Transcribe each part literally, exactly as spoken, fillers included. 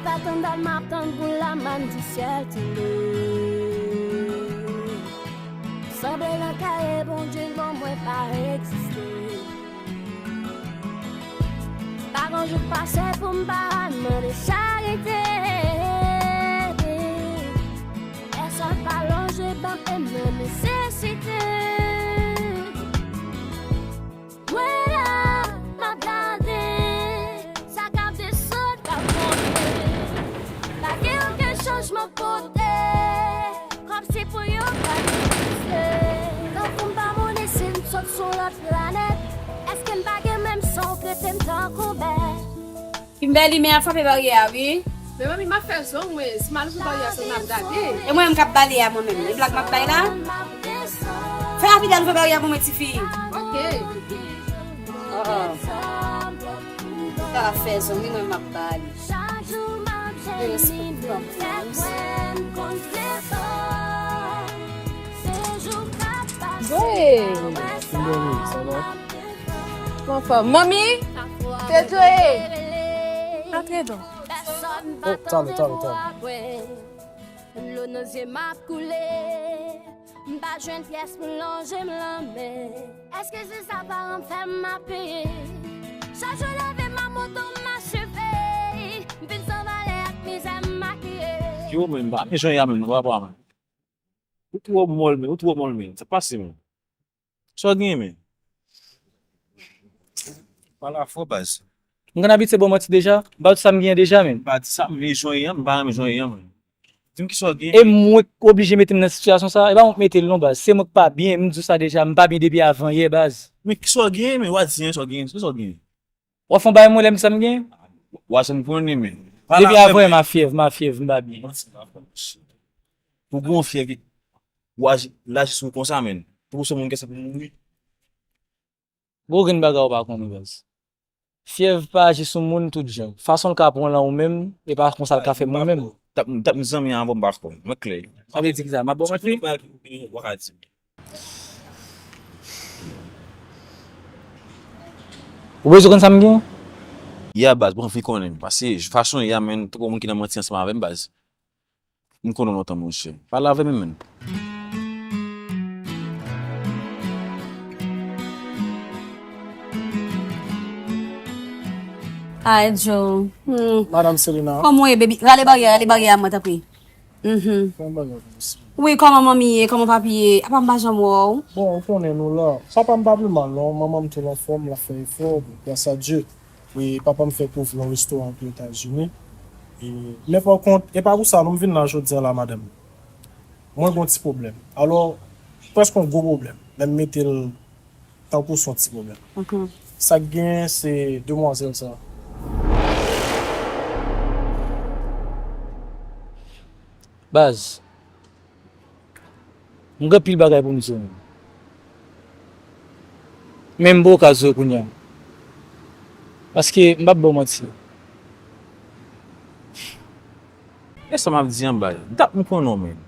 Pa tann dat m ap tann pou lamann di syèl tonbe. Sanble nan kaye Bondye ban mwen pa egziste. Pa gon jou k pase pou m pa al mande charite. Pèsòn pa lonje ban m nan nesesite. Mwen la, m ap gade sa k ap desann, k ap monte. Pa gen okenn chanjman pote, kòmsi pou yon gad egziste. Tankou m pa moun isit, m sot sou lòt planèt. Èske m pa gen menm san w trete m tankou bèt? Kimberly, men ap frape baryè a, wi. Men manmi, m ap fè zong mwen. Si m al ouvri baryè a, se mwen ap gade. E mwen menm k ap bale a, mwen menm. E blag m ap bay la. Fè rapid al ouvri baryè a pou mwen, tifi. Ok. Ah, ah. Sa ap fè zong, wi, mwen m ap bale. Respè pou papa. Hey! Kimberly, sa va? Kòman fè? Manmi? Te dwe. Antre don. Oh, talè, talè, talè. Dlo nan zye m ap koule. M pa jwenn pyès pou lonje m lanmen. Èske se sa paran m fè m ap peye? Chak jou leve m ap monte m acheve. M vin san valè ak mizè m makiye. Yo, men, m pa men jan ya, men, papa, men. Ou twò mòl, men, ou twò mòl, men. Sa pase, men. Sa w gen, men? Pale a fò, baz. M konn abitye ba w manti deja. M pa di sa m gen deja, men. M pa di sa, men jan w ye a, m pa renmen jan w ye a, men. Di m kisa w gen. E mwen k oblije mete m nan sitiyasyon sa a, e pa mwen k mete l non, baz. Se mwen k pa byen, m di w sa deja, m pa byen depi avan yè, baz. Men kisa w gen, men w a di, en, sa w gen, kisa w gen? W ap fè yon bagay mwen lè m di sa m gen? W a janm konnen, men. Depi avan yè, m a fyèv, m a fyèv, m pa byen. Pou gwo fyèv, w aji, l aji sou konsa, men. Pou se moun gen sa pou mouri. Gwo grenn bagay ou pa konnen, baz. Fyèv pa aji sou moun tout jan. Fason l ka pran lan ou menm, e pa konsa l ka fè mwen menm. Tap, tap zanmi an avè w, m pa kwè. Mwen klè. Sa vle di kisa? M ap ba w manti? Ou bezwen konn sa m gen? Ya, baz, bon, anvi konnen. Paske fason ya, men, twòp moun ki nan manti ansanm avè m, baz. M konnen w lontan, monchè. Pale avè m, men. Ay, Joe. Hmm. Madam Selena. Kòman w ye, baby? Rale baryè, rale baryè a mwen, tanpri. Mhm. Kòman bagay yo? Wi, kòman manmi ye? Kòman papi ye? Apa m pa janm wè w? Bon, ou konnen nou la. Papa m pa pi mal, non. Manman m tou anfòm, l ap fè efò, gras a Dye. Wi, papa m fè kouvri yon restoran pou Etazini. E, men pa kont, e pa pou sa, non, m vin la jodi a la, madanm. Mwen gen yon ti pwoblèm. Alò, prèske yon gwo pwoblèm. Men m mete l tankou se yon ti pwoblèm. Mhm. Sa k genyen, se demwazèl sa. Baz, m gen anpil bagay pou m di w. Men m poko ka di w kounye a. Paske m p ap ba w manti. E sa m ap di an bay. M t ap m konnen w, men.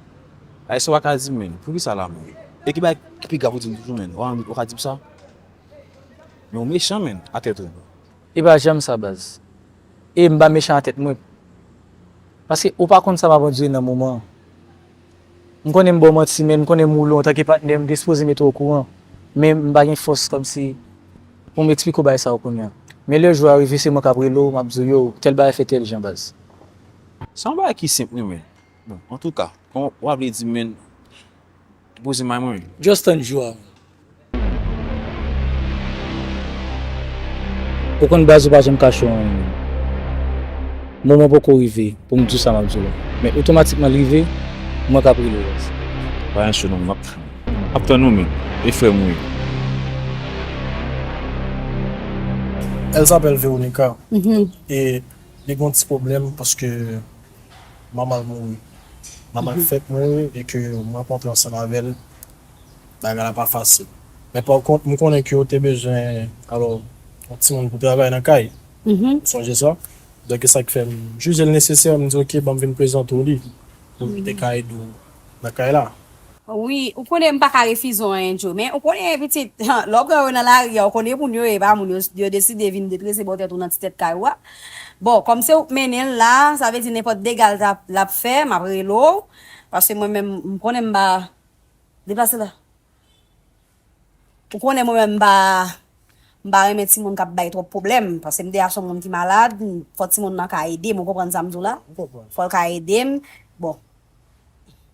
Ay, sa w pa ka di m, men. Poukisa la, men? E ki bagay ki pi grav ou di m toujou, men? Ou ka di m sa? Men ou mechan, men, a tèt ou. E pa janm sa, baz. E m pa mechan a tèt mwen. Paske ou pa konn sa m ap andire nan moman an. M konnen m ba w manti, men m konnen m woule w antanke patnè, m te sipoze mete w okouran. Men m pa gen fòs kòmsi pou m eksplike w bagay sa yo kounye a. Men lè jou a rive, se mwen k ap rele w, m ap di w, yo, tèl bagay fè tèl jan, baz. Se yon bagay ki senp, wi, men. Bon, antouka, kòman w ap vle di m, men, poze may mwen? Just tann jou a. Ou konn baz ou pa janm kache w anyen. Moman poko rive pou m di w sa m ap di w la. Men otomatikman l rive, mwen k ap rele w. Pa gen cho non, m ap, m ap tann ou men. E frè m ou ye. Elle s'appelle Veronica. Mhm. E li gen yon ti pwoblèm paske manman l mouri. Manman l fèk mouri e ke m rankontre ansanm avè l. Bagay la pa fasil. Men pa kont, m konnen ke w te bezwen, alò, yon timoun pou travay nan kay. Mhm. Ou sonje sa? Donk, e sa k fè m jije l nesesè, m di, "Ok, ban m vin prezante w li." Pou li te ka ede w nan kay la. Wi, ou konnen m pa ka refize w anyen, Joe. Men ou konnen, pitit, lè w pran yo nan lari a, ou konnen moun yo ye, pa moun yo, yo deside vin detrese bò tèt ou nan ti tèt kay ou a. Bon, kòm se ou k mennen l la, sa vle di nenpòt dega l t ap, l ap fè, m ap rele w. Paske mwen menm, m konnen m pa, deplase la. Ou konnen mwen menm m pa, m pa renmen timoun k ap bay twòp pwoblèm, paske m deja se yon moun ki malad, fò timoun nan ka ede m, ou konprann sa m di w la? M konprann. Fò l ka ede m. Bon.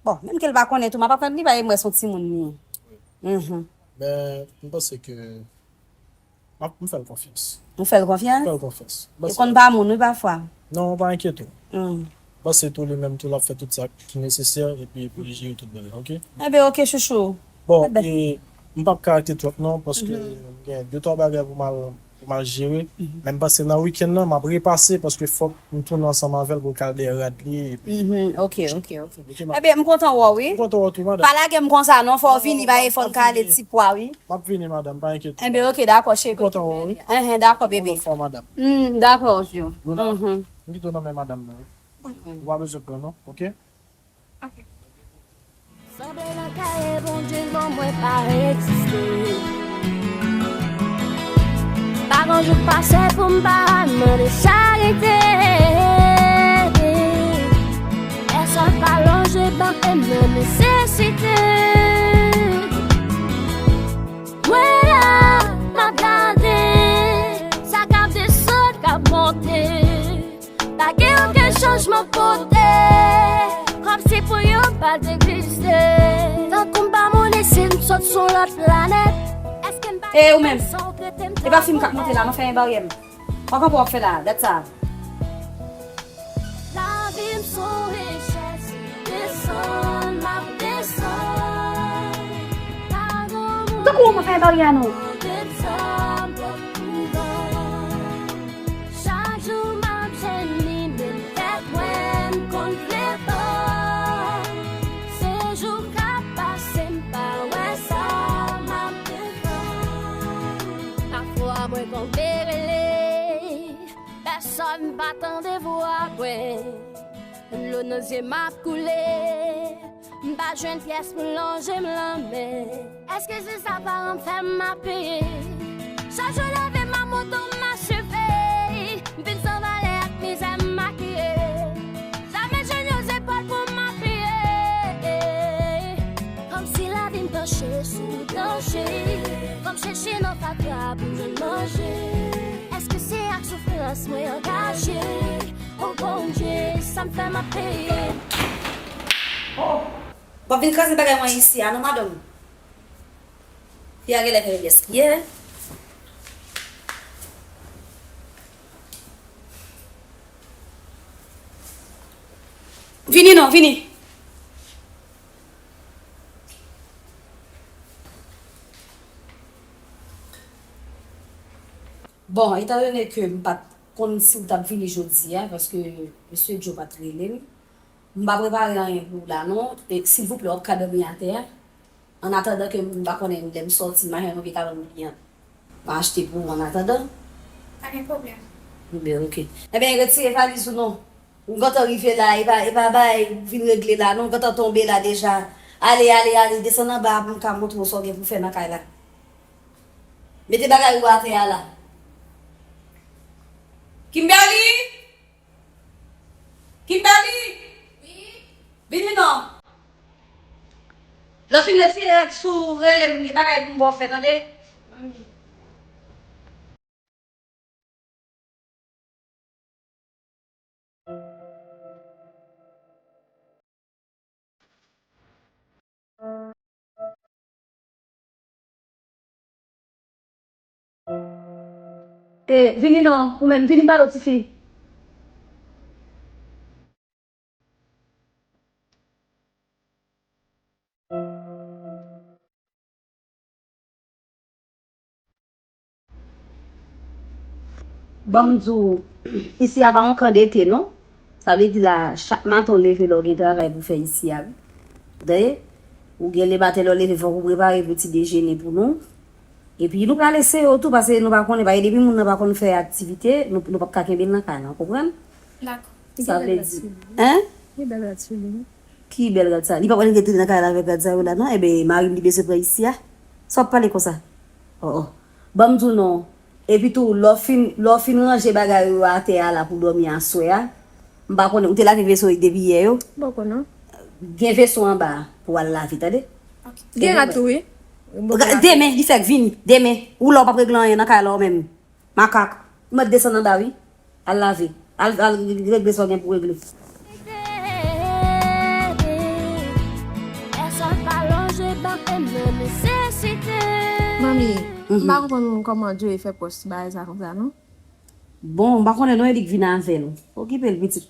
Bon, menm ke l pa konnen tou, m ap aprann li, paske m wè se yon timoun li ye. Wi. Mhm. Men, m panse ke m ap, m fè l konfyans. Ou fè l konfyans? M fè l konfyans. E konn pa moun, wi, pafwa. Non, pa enkyete w. Hmm. Panse tou li menm tou l ap fè tout sa ki nesesè epi pou li jere tout bagay, oke? Enben, oke, chouchou. Bon, e, m p ap ka rete twòp non, paske m gen de twa bagay pou m al, pou m al jere. Men m panse nan wikenn nan, m ap repase paske fòk m tounen ansanm avè l pou l ka al dèyè rad li. Epi... Mhm, oke, oke, oke. Enben, m kontan wè w, wi. M kontan wè w tou, madanm. Pa lage m konsa non, fò w vini, ba e fò n ka ale ti pwa, wi. M ap vini, madanm, pa enkyete w. Enben, oke, dakò, cheri. M kontan wè w, wi. Enhen, dakò, bebe. Lòt fwa, madanm. Hmm, dakò, Joe. Luna, m kite w nan men madanm nan, wi. Ou pa bezwen pè non, oke? Sanble nan kaye Bondye ban mwen pa egziste. Pa gon jou k pase pou m pa mande charite. Pèsòn pa lonje ban m nan nesesite. Mwen la, m ap gade sa k ap desann, k ap monte. Pa gen okenn chanjman kote, kòmsi pou yo pa t egziste. Tankou m pa moun isit, m sot sou lòt planèt. Èske m pa... E ou menm? E pa fim k ap monte la, m ap fè yon baryè m. Ou pa konprann w ap fè la, dat sa. Lavi m se yon richès, desann, m ap desann. Pa gen moun... Tankou w ap fè yon baryè a non. Chak jou m ap jwenn li, menm tèt mwen m konn fle fò. Se jou k ap pase, m pa wè sa, m ap desann. Pafwa mwen tonbe rele, pèsòn pa tande vwa mwen. Dlo nan zye m ap koule. M pa jwenn pyès pou lonje m lanmen. Èske se sa paran m fè m ap peye? Chak jou leve m ap monte, m ap swive. M vin san valè ak mizè m makiye. Jamè jwenn yon zepòl pou m apiye. Kòmsi lavi m panche sou danje. Fò m chèche nan fatra pou m jwenn manje. Èske se ak soufrans mwen angaje? O Bondye, sa m fè m ap peye. Oh, w ap vin kraze bagay mwen isi a non, madanm. Fi a genlè fè pyès kiyè. Vini non, vini. Bon, etandone ke m pa t konn si w t ap vini jodi a, paske mesye Joe pa t rele m, m pa prepare anyen pou w la non. E, silvouplè, w ap ka dòmi atè a. Annatandan ke m pa konnen lè m sòti, m a jwenn yon vye kabann bouyi an. M a achte pou w annatandan. Pa gen pwoblèm. Ebyen, oke. Ebyen, retire valiz ou non. Ou gentan rive la, e pa, e pa bagay vin regle la non, ou gentan tonbe la deja. Ale, ale, ale, desann anba a pou m ka montre w sa w gen pou fè nan kay la. Mete bagay ou atè a la. Kimberly! Kimberly! Wi? Vini non. Lè w fin retire rad sou, rele m, gen bagay pou m ba w fè, tande? E, vini non, ou menm, vini m pale w, tifi. Ban m di w, isi a pa yon kan dete non. Sa vle di la, chak maten w leve la, w gen travay pou fè isi a, wi. Tande? Ou gen le maten lè w leve, fòk ou prepare pou ti dejene pou nou. Epi nou pral eseye w tou, paske nou pa konnen, paske depi moun nan pa konn fè aktivite, nou, nou p ap ka kenbe l nan kay la, w konprann? Dakò. Sa vle di, hein? Ki bèl rad sou li. Ki bèl rad sa? Li p ap rete nan kay la avèk rad sa yo la non. Enben, mari m li bezwen pran isi a. Sa w ap pale konsa? Oh, oh. Ban m di w non. Epi tou, lè w fin, lè w fin ranje bagay ou yo atè a la pou dòmi aswè a, m pa konnen, ou te lave veso depi yè yo? M pa konnen. Gen veso anba a pou w al lave, tande? Ok. Gen rad tou, wi. Demen, li fèk vini. Demen. Ou la, w p ap regle anyen nan kay la, ou menm. Makak. Ou mèt desann anba, wi. Al lave. Al, al regle sa w gen pou regle. Manmi, m pa konprann kòman Joe fè pòs ti bagay sa konsa, non? Bon, m pa konnen non, e li k vin avè l. Okipe l, pitit.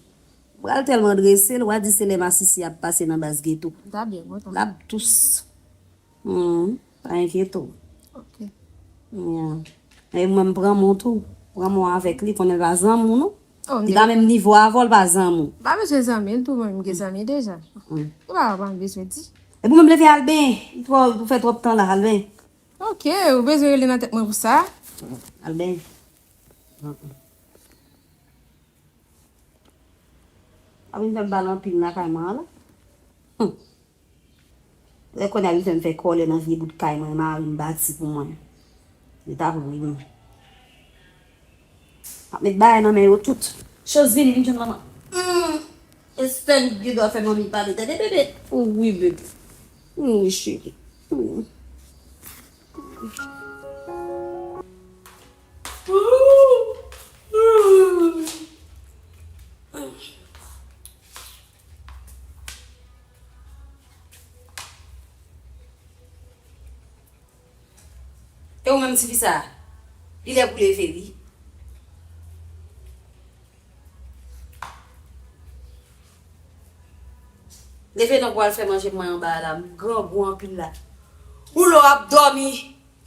Pral tèlman drese l, w a di se lè masisi ap pase nan baz geto. L ap tous. Hmm, pa enkyete w. Ok. Yeah. E mwen, m pran mon tou. Pran mon avèk li, konnen l pa zanmi w, non. Oh, li pa menm nivo avè w, l pa zanmi w. M pa bezwen zanmi l tou, mwen, m gen zanmi deja. Hmm. Ou pa, pa bezwen di. Epi w menm leve al benyen, ou twò, ou fè twòp tan la, al benyen. Ok, ou bezwen rele nan tèt mwen pou sa? Al benyen. Ap vin fè m pale anpil lakay mwen an la. Hum. Lè kounye a li fè m fè kòlè nan vye bout kay mwen, mari m bati pou mwen. Li t ap ri mwen. Ap met bagay nan men yo tout. Choz vini, vin jwenn manman. Hum. Estèn gen dwa fè manmi pale. Tande bebe. Wi bebe. Wi cheri. Hum. E ou menm ti fi sa, li lè pou leve wi. Leve non pou al fè manje pou mwen anba a la, m grangou anpil la. Ou la w ap dòmi.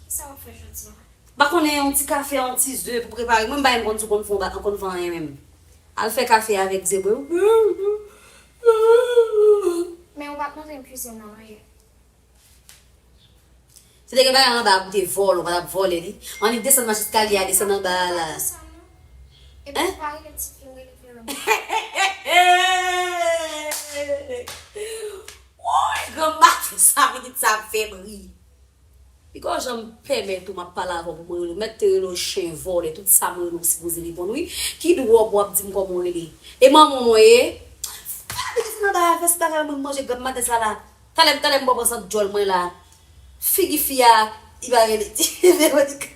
Kisa w ap fè jodi a? M pa konnen, yon ti kafe, yon ti ze pou prepare. Mwen m pa menm konn si w konn fè yon ba-, konn fè anyen menm. Al fè kafe avèk ze bwe. Men ou pa t montre m kizin nan non yè. Si te gen bagay anba a pou te vòlè, ou pa t ap vòlè li. Annik desann nan eskalye a, desann anba a la. Epi ou pa rele tifi, ou rele Veronica. Woy, granm maten sa, pitit sa ap fè m ri. Piga w janm pèmèt ou m ap pale avè w pou mwen rele w. Mèt te rele w chen, vòlè, tout sa m rele w sipoze reponn wi. Ki dwòb w ap di m kòman w rele? E manman w mwen ye? Fè pitit nan bagay, fè se bagay mwen manje granm maten sa la. Talè, talè m pran sant djòl mwen la. Figi fi a, li pa rele Veronica.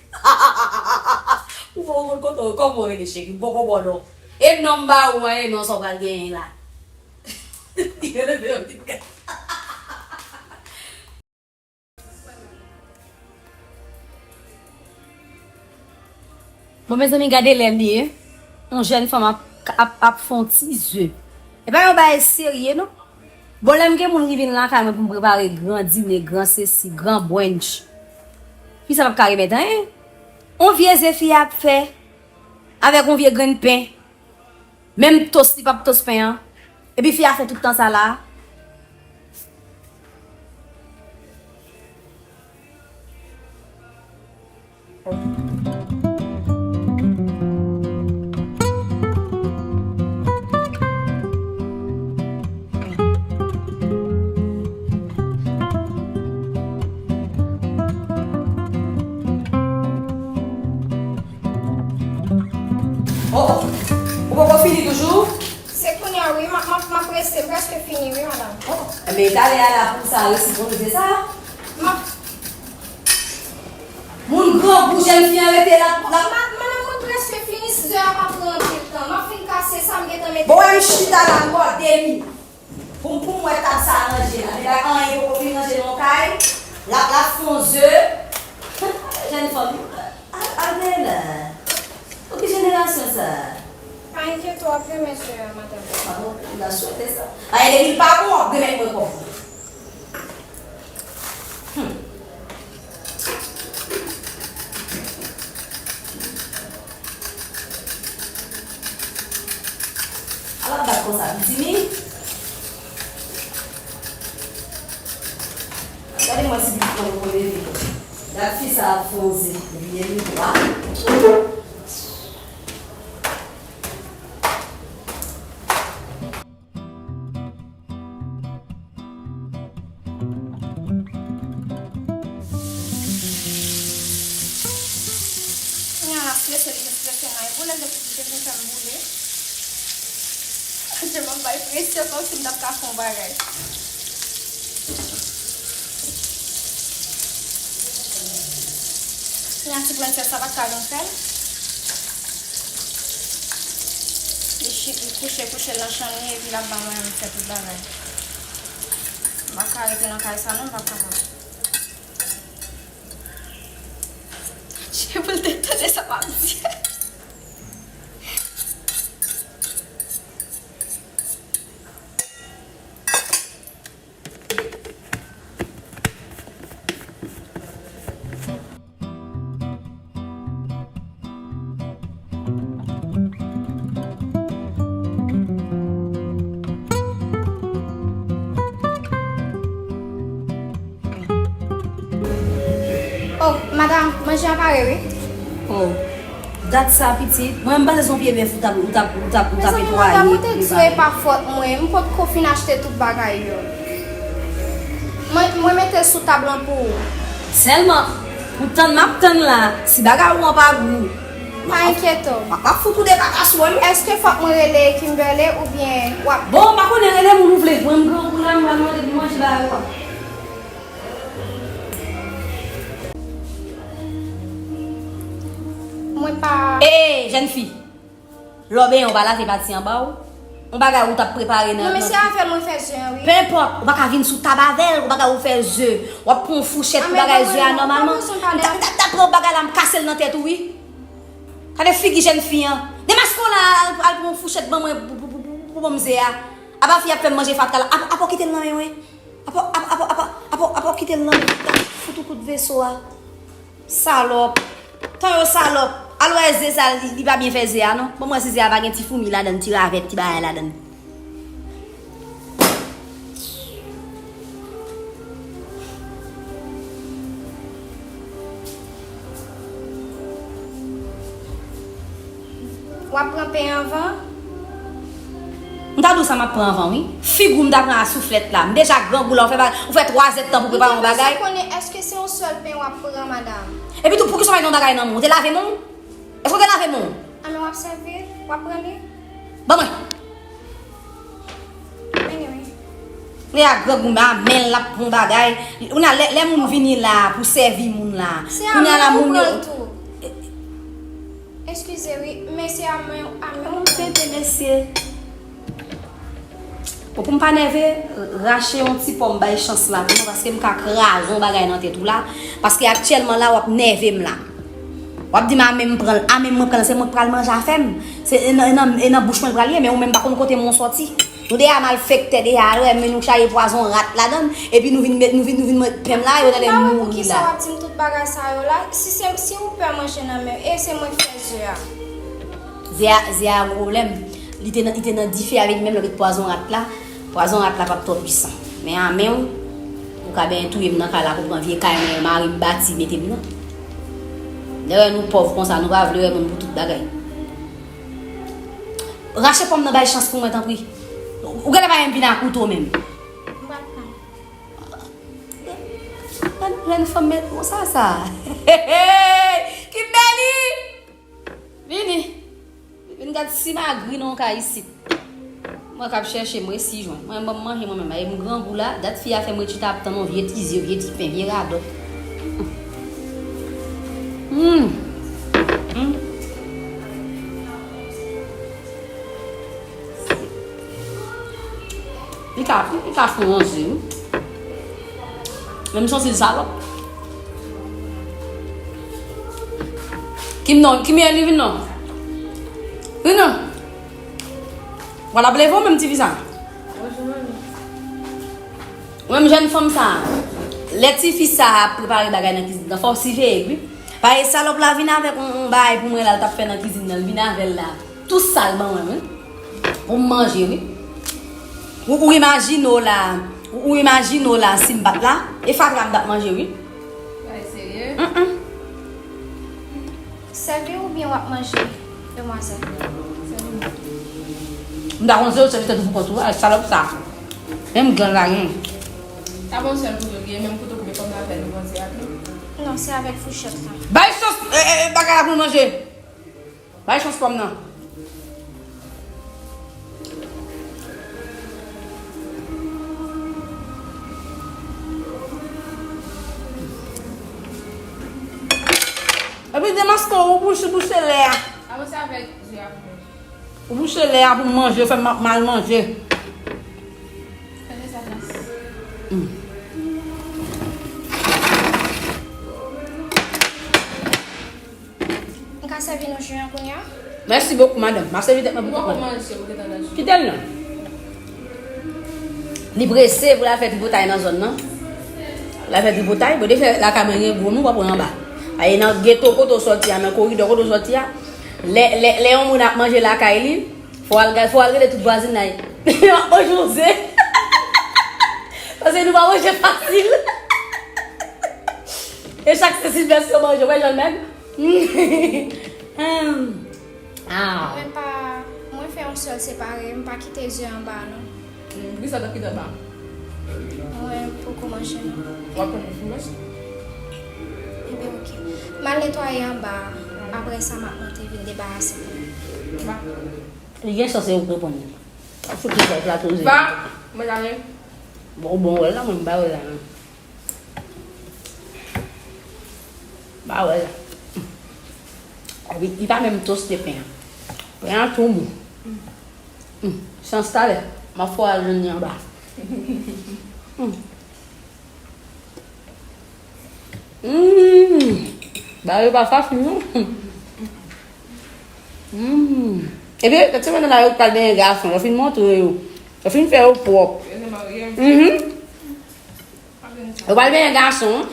Ou poko konn kòman w rele cheri, m poko ba w non. E non m ba ou an, e non sa w pral genyen la. Li rele Veronica. Bon, mezanmi, gade lè l ye. Yon jèn fanm ap, ap, ap fè yon ti ze. E pa yon bagay serye, non. Bon, lè m gen moun ki vin lakay mwen pou m prepare gran dine, gran sesi, gran brunch, fi sa p ap ka remèt anyen. Yon vye ze fi a ap fè, avèk yon vye grenn pen. Menm tos, li p ap tos pen an. Epi fi a fè tout tan sa la. Oh, oh. Ou poko fini toujou? Se kounye a wi, m ap, m ap, m ap prese, m prèske fini wi, madanm. Oh, men talè a la pou sa resi pou nou fè sa. M ap Moun grangou, jèn fi an rete la, la. Ma-, madanm, mwen prèske fini, sizè a pa pran anpil tan. M ap fin kase sa, m gentan mete. Bon, wè m chita la, m bò demi. Pou, pou m wè tab sa ranje la. Men pa anyen poko fin ranje nan kay. L ap, l ap fè yon ze. Jèn fanm, al, al veye la. Ou ki jenerasyon sa? Pa enkyete w, w ap renmen ze a, madanm. A bon, m ta swete sa. Anyen depi l pa bon, w ap renmen mwen kòm. Hmm. Ala bat konsa, pitimi. Gade mwen si pitit mwen poko leve. Gad fi sa ap fè yon ze, li byen li dwa. Kounye a la, Li te fin fè m boule. Tèlman m bay presyon kòmsi m t ap ka fè yon bagay. Kounya ti prensès la pa t ka vin fè l. Li chi-, li kouche, kouche nan chanm li epi l ap ban mwen fè tout bagay. M pa ka rete nan kay sa non, m pa kapab. Che pou l te tande sa m ap di. Oh, madam, manje a pare, wi. Oh, dat sa, pitit. Mwen, m panse se yon pye bèf ou t ap, ou t ap, ou t ap, ou t ap netwaye. Mezanmi, madam, ou te di w e pa fòt mwen. M potko fin achte tout bagay yo. Mwen, mwen mete l sou tab lan pou ou. Sèlman, ou tann m ap tann la. Si bagay ou an pa gou, pa enkyete w. M ap fout ou de pata sou ou. Èske fòk mwen rele Kimberley oubyen w ap... Bon, m pa konnen, rele moun ou vle. Mwen, m grangou la, m pral mande pou manje bagay ou a. Mwen pa... Ee, jèn fi! Lè w benyen, w pa lave pati anba w? Yon bagay ou t ap prepare nan... Non, men se avè l mwen fè ze an, wi. Pe enpòt, ou pa ka vin sou tab avè l, yon bagay ou fè ze. W ap pran yon fouchèt pou bagay ze a nòmalman. M t ap, m t ap, m t ap pran bagay la, m kase l nan tèt ou, wi. Gade figi jèn fi an. Demaske w la, al, al pran yon fouchèt ban mwen pou, pou, pou, pou, pou ban m ze a. Apa fi ap fè m manje fatra la. Apa, apa w kite l nan men mwen. Apa, apa, apa, apa, apa, apa w kite l nan men mwen. Fout ou kout veso a. Salòp. Tan yo salòp. Al wè ze sa, li, li pa byen fè ze a, non. Ban m wè si ze a pa gen ti foumi ladann, ti ravèt, ti bagay ladann. W ap pran pen anvan? M ta di w sa m ap pran anvan, wi. Figi w m ta pran a souflèt la. M deja grangou la, ou fè ba-, ou fè twa zèdtan pou prepare yon bagay. Mwen bezwen konnen èske se yon sèl pen w ap pran, madanm? Epi tou, poukisa w pa gen yon bagay nan men w? Ou te lave men w? Èske w te lave men w? A men w ap sèvi, w ap pran li? Ban mwen. Anyway. Lè a grangou, men a men l ap pran bagay. Ou nan lè, lè moun vini la pou sèvi moun la. Se a men w pou pran l tou. Eskize wi, men se a men, a men w pou pran l. Tenten mesye. Bon, pou m pa nève, rache yon ti pòm bay chans la pou mwen, paske m ka kraze yon bagay nan tèt ou la, paske aktyèlman la, w ap nève m la. W ap di m a men m pran l, a men mwen pran l, se mwen k pral manje afè m. Se, e nan, e nan, e nan bouch mwen l pral ye, men ou menm pa konn kote men w sòti. Nou deja malfektè deja, al wè men nou chaje pwazon rat ladann, epi nou vin met, nou vin, nou vin met pen m la, yo tande m mouri la. M pa wè poukisa w ap di m tout bagay sa yo la. Si se, si ou pè manje nan men m, e se mwen k fè ze a. Ze a, ze a gon pwoblèm. Li te nan, li te nan dife avè li menm lè w met pwazon rat la. Pwazon rat la p ap twò pwisan. Men a men w, ou ka benyen touye m nan kay la pou pran vye kay mwen, mari m bati mete m nan. Lè wè nou pòv konsa, nou pa vle wè moun pou tout bagay. Rache pòm nan bay chans pou mwen, tanpri. Ou genlè pa menm vin ak kouto menm. M pral pran. Gad jèn fanm met konsa sa. Kimberly! Vini. Vin gad si magri nan yon kay isit. Mwen k ap chèche m resi jwenn. Mwen ban m manje mwen menm. E m grangou la, dat fi a fè mwen chita ap tann yon vye ti ze, vye ti pen, vye radòt. Hmm. Hmm. Li ka, li ka fè yon ze wi. Men m santi l salòp. Kim non, Kim yè li vin non. Vin non. Vwala, leve w menm ti fi sa. Ou menm jèn fanm sa. Lè ti fi sa ap prepare bagay nan kizin nan, fò w siveye wi. Paske salòp la vin avèk yon, yon bagay pou mwen la, l t ap fè nan kizin nan, l vin avè l la. Tou sal ban mwen wi. Pou m manje wi. Ou, ou imajine w la, ou, ou imajine w la si m pa t la, e fatra m t ap manje wi. Bagay serye. Mm, mm. Sèvi oubyen w ap manje, demwazèl? Sèvi m. M ta konn se ou sèvi tèt ou pou kont ou, a salòp sa. Menm grann la gen. Sa bon sèl kouto li ye, menm kouto koupe pòm la fè nou konn se ak li. Non, se avèk fouchèt la. Bay sos, e, e, e, bagay la pou nou manje. Bay chans pòm nan. Epi demaske w bouche, bouche lè a. Avanse avèk je a pou mwen. Ou bouche lè a pou m manje, fè m mal manje. Fè de sa, Jans. Mm. M ka sèvi nou ji an kounye a? Mèsi bokou, madanm. M ap sèvi tèt mwen pou tèt mwen. Kite l non. Li prese pou l al fè tripotay nan zòn nan. Pou l al fè tripotay, bon, defè lakay mwen gen gwo moun, w ap wè anba. Aye nan geto kote w sòti a, nan koridò kote w sòti a. Lè, lè, lè yon moun ap manje lakay li, fò w al, fò w al rele tout vwazinay. Yo ap manje w ze. Paske nou pa manje fasil. E chak se Silvès yo manje, w wè jan l mèg. Hmm. Ah. Mwen pa, mwen fè yon sèl separe, m pa kite ze anba non. Hmm, poukisa w t ap kite anba? Mwen poko manje non. W ap pran pou manje? Ebyen, oke. M al netwaye anba a. Apre sa, m ap monte vin debarase pou nou. Li gen chans se ou k reponn li. Fout li fè plato ze. Ba, mwen la menm. Bon, bon, wè la, mwen m ba wè la non. Ba wè la. Li, li pa menm toste pen an. Pen an tou mou. Mm. Chans talè, m ap fè w al jwenn li anba. Mm. Mm. Ba yo pa fasil non. Mm. Epi, lòt semèn nan la, yo pral benyen gason. Yo fin montre yo. Yo fin fè yo pwòp. Yo se marye. Mhm. Yo pral benyen gason.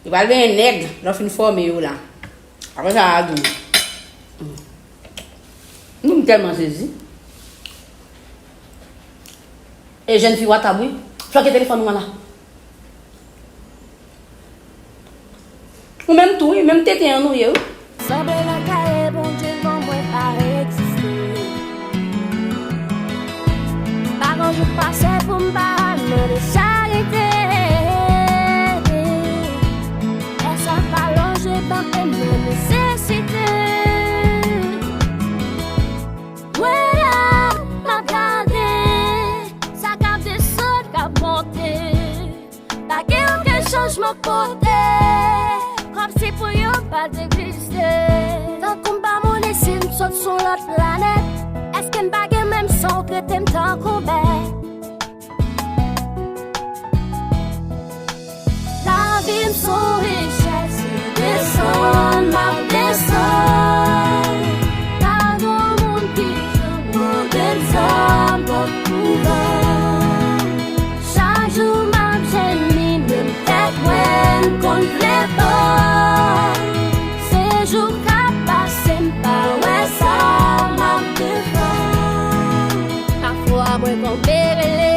Yo pral benyen nèg. Lè yo fin fòme yo la. Apre sa, a di. Mm. Nou, m tèlman sezi. E jèn fi watab, wi. Flòke telefòn ou an la. Ou menm tou, wi, menm tenten an nou ye, wi. Sanble nan kaye Bondye ban mwen pa egziste. Pa gen jou k pase pou m pa al mande charite. Pèsòn pa lonje ban pe nan nesesite. Mwen la, m ap gade sa k ap desann, k ap monte. Pa gen okenn chanjman kote, kòmsi pou yo pa t egziste. Tankou m pa moun isit, m sot sou lòt planèt. Èske m pa gen menm san w trete m tankou bèt? Lavi m s on richès, m desann, m ap desann. Pa gen moun ki janm mande m sa m p ap pou vann. Chak jou m ap jeni, menm tèt mwen m konn vle pran. Se jou k ap pase, m pa wè sa m ap defann. Pafwa mwen tonbe rele,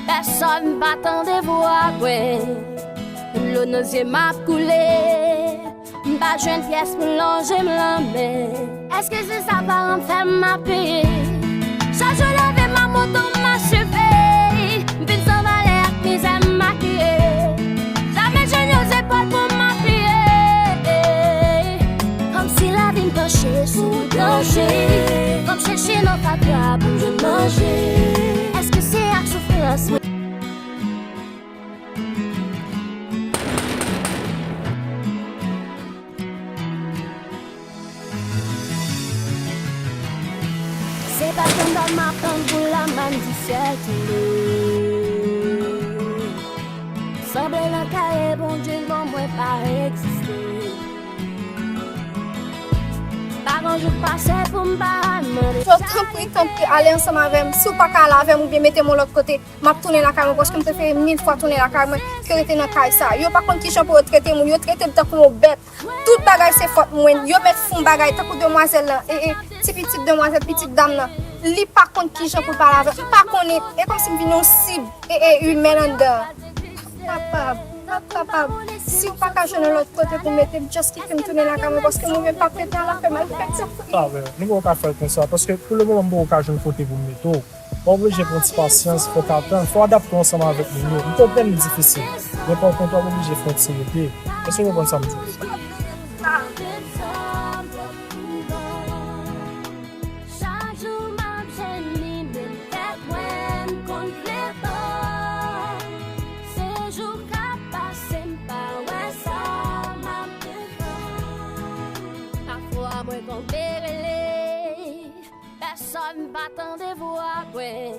pèsòn pa tande vwa mwen. Dlo nan zye m ap koule. M pa jwenn pyès pou lonje m lanmen. Èske se sa paran m fè m ap peye? Chak jou leve m ap monte, m ap swiv peyi. M vin san valè ak mizè m makiye. Jamè jwenn yon zepòl pou m apiye. Kòmsi lavi m panche sou danje. Fò m chèche nan fatwa pou m jwenn manje. Èske se ak soufrans mwen Se pa tann dòl m ap tann pou lamann di syèl tonbe. Sanble nan kaye Bondye ban mwen pa egziste. Pa gen jou k pase pou m pa al mande. Yo, tanpri, tanpri, ale ansanm avè m. Si w pa ka ale avè m oubyen mete m yon lòt kote, m ap tounen lakay mwen, paske m prefere mil fwa tounen lakay mwen ke rete nan kay sa. Yo pa konn kijan pou yo trete moun, yo trete m tankou yon bèt. Tout bagay se fòt mwen. Yo mèt fè yon bagay tankou demwazèl lan, e, e, ti pitit demwazèl, pitit dam nan. Li pa konn kijan pou l pale avè m. M pa konnen, e kòmsi m vin yon sib, e, e, imèn anndan. M pa kapab, m pa kapab. Si w pa ka jwenn yon lòt kote pou mete m, just kite m tounen lakay mwen, paske mwen menm m p ap rete a la fè mal, fè m soufri. Sa vre, nou poko ka fè l konsa, paske pou le moman m poko ka jwenn kote pou m mete w. W oblije pran ti pasyans, fò w ka tann, fò w adapte w ansanm avèk moun yo. M konprann li difisil, men pa w kont w ap oblije fè yon ti rete. Èske w konprann sa m di? Sa. Sa. Tande vwa mwen,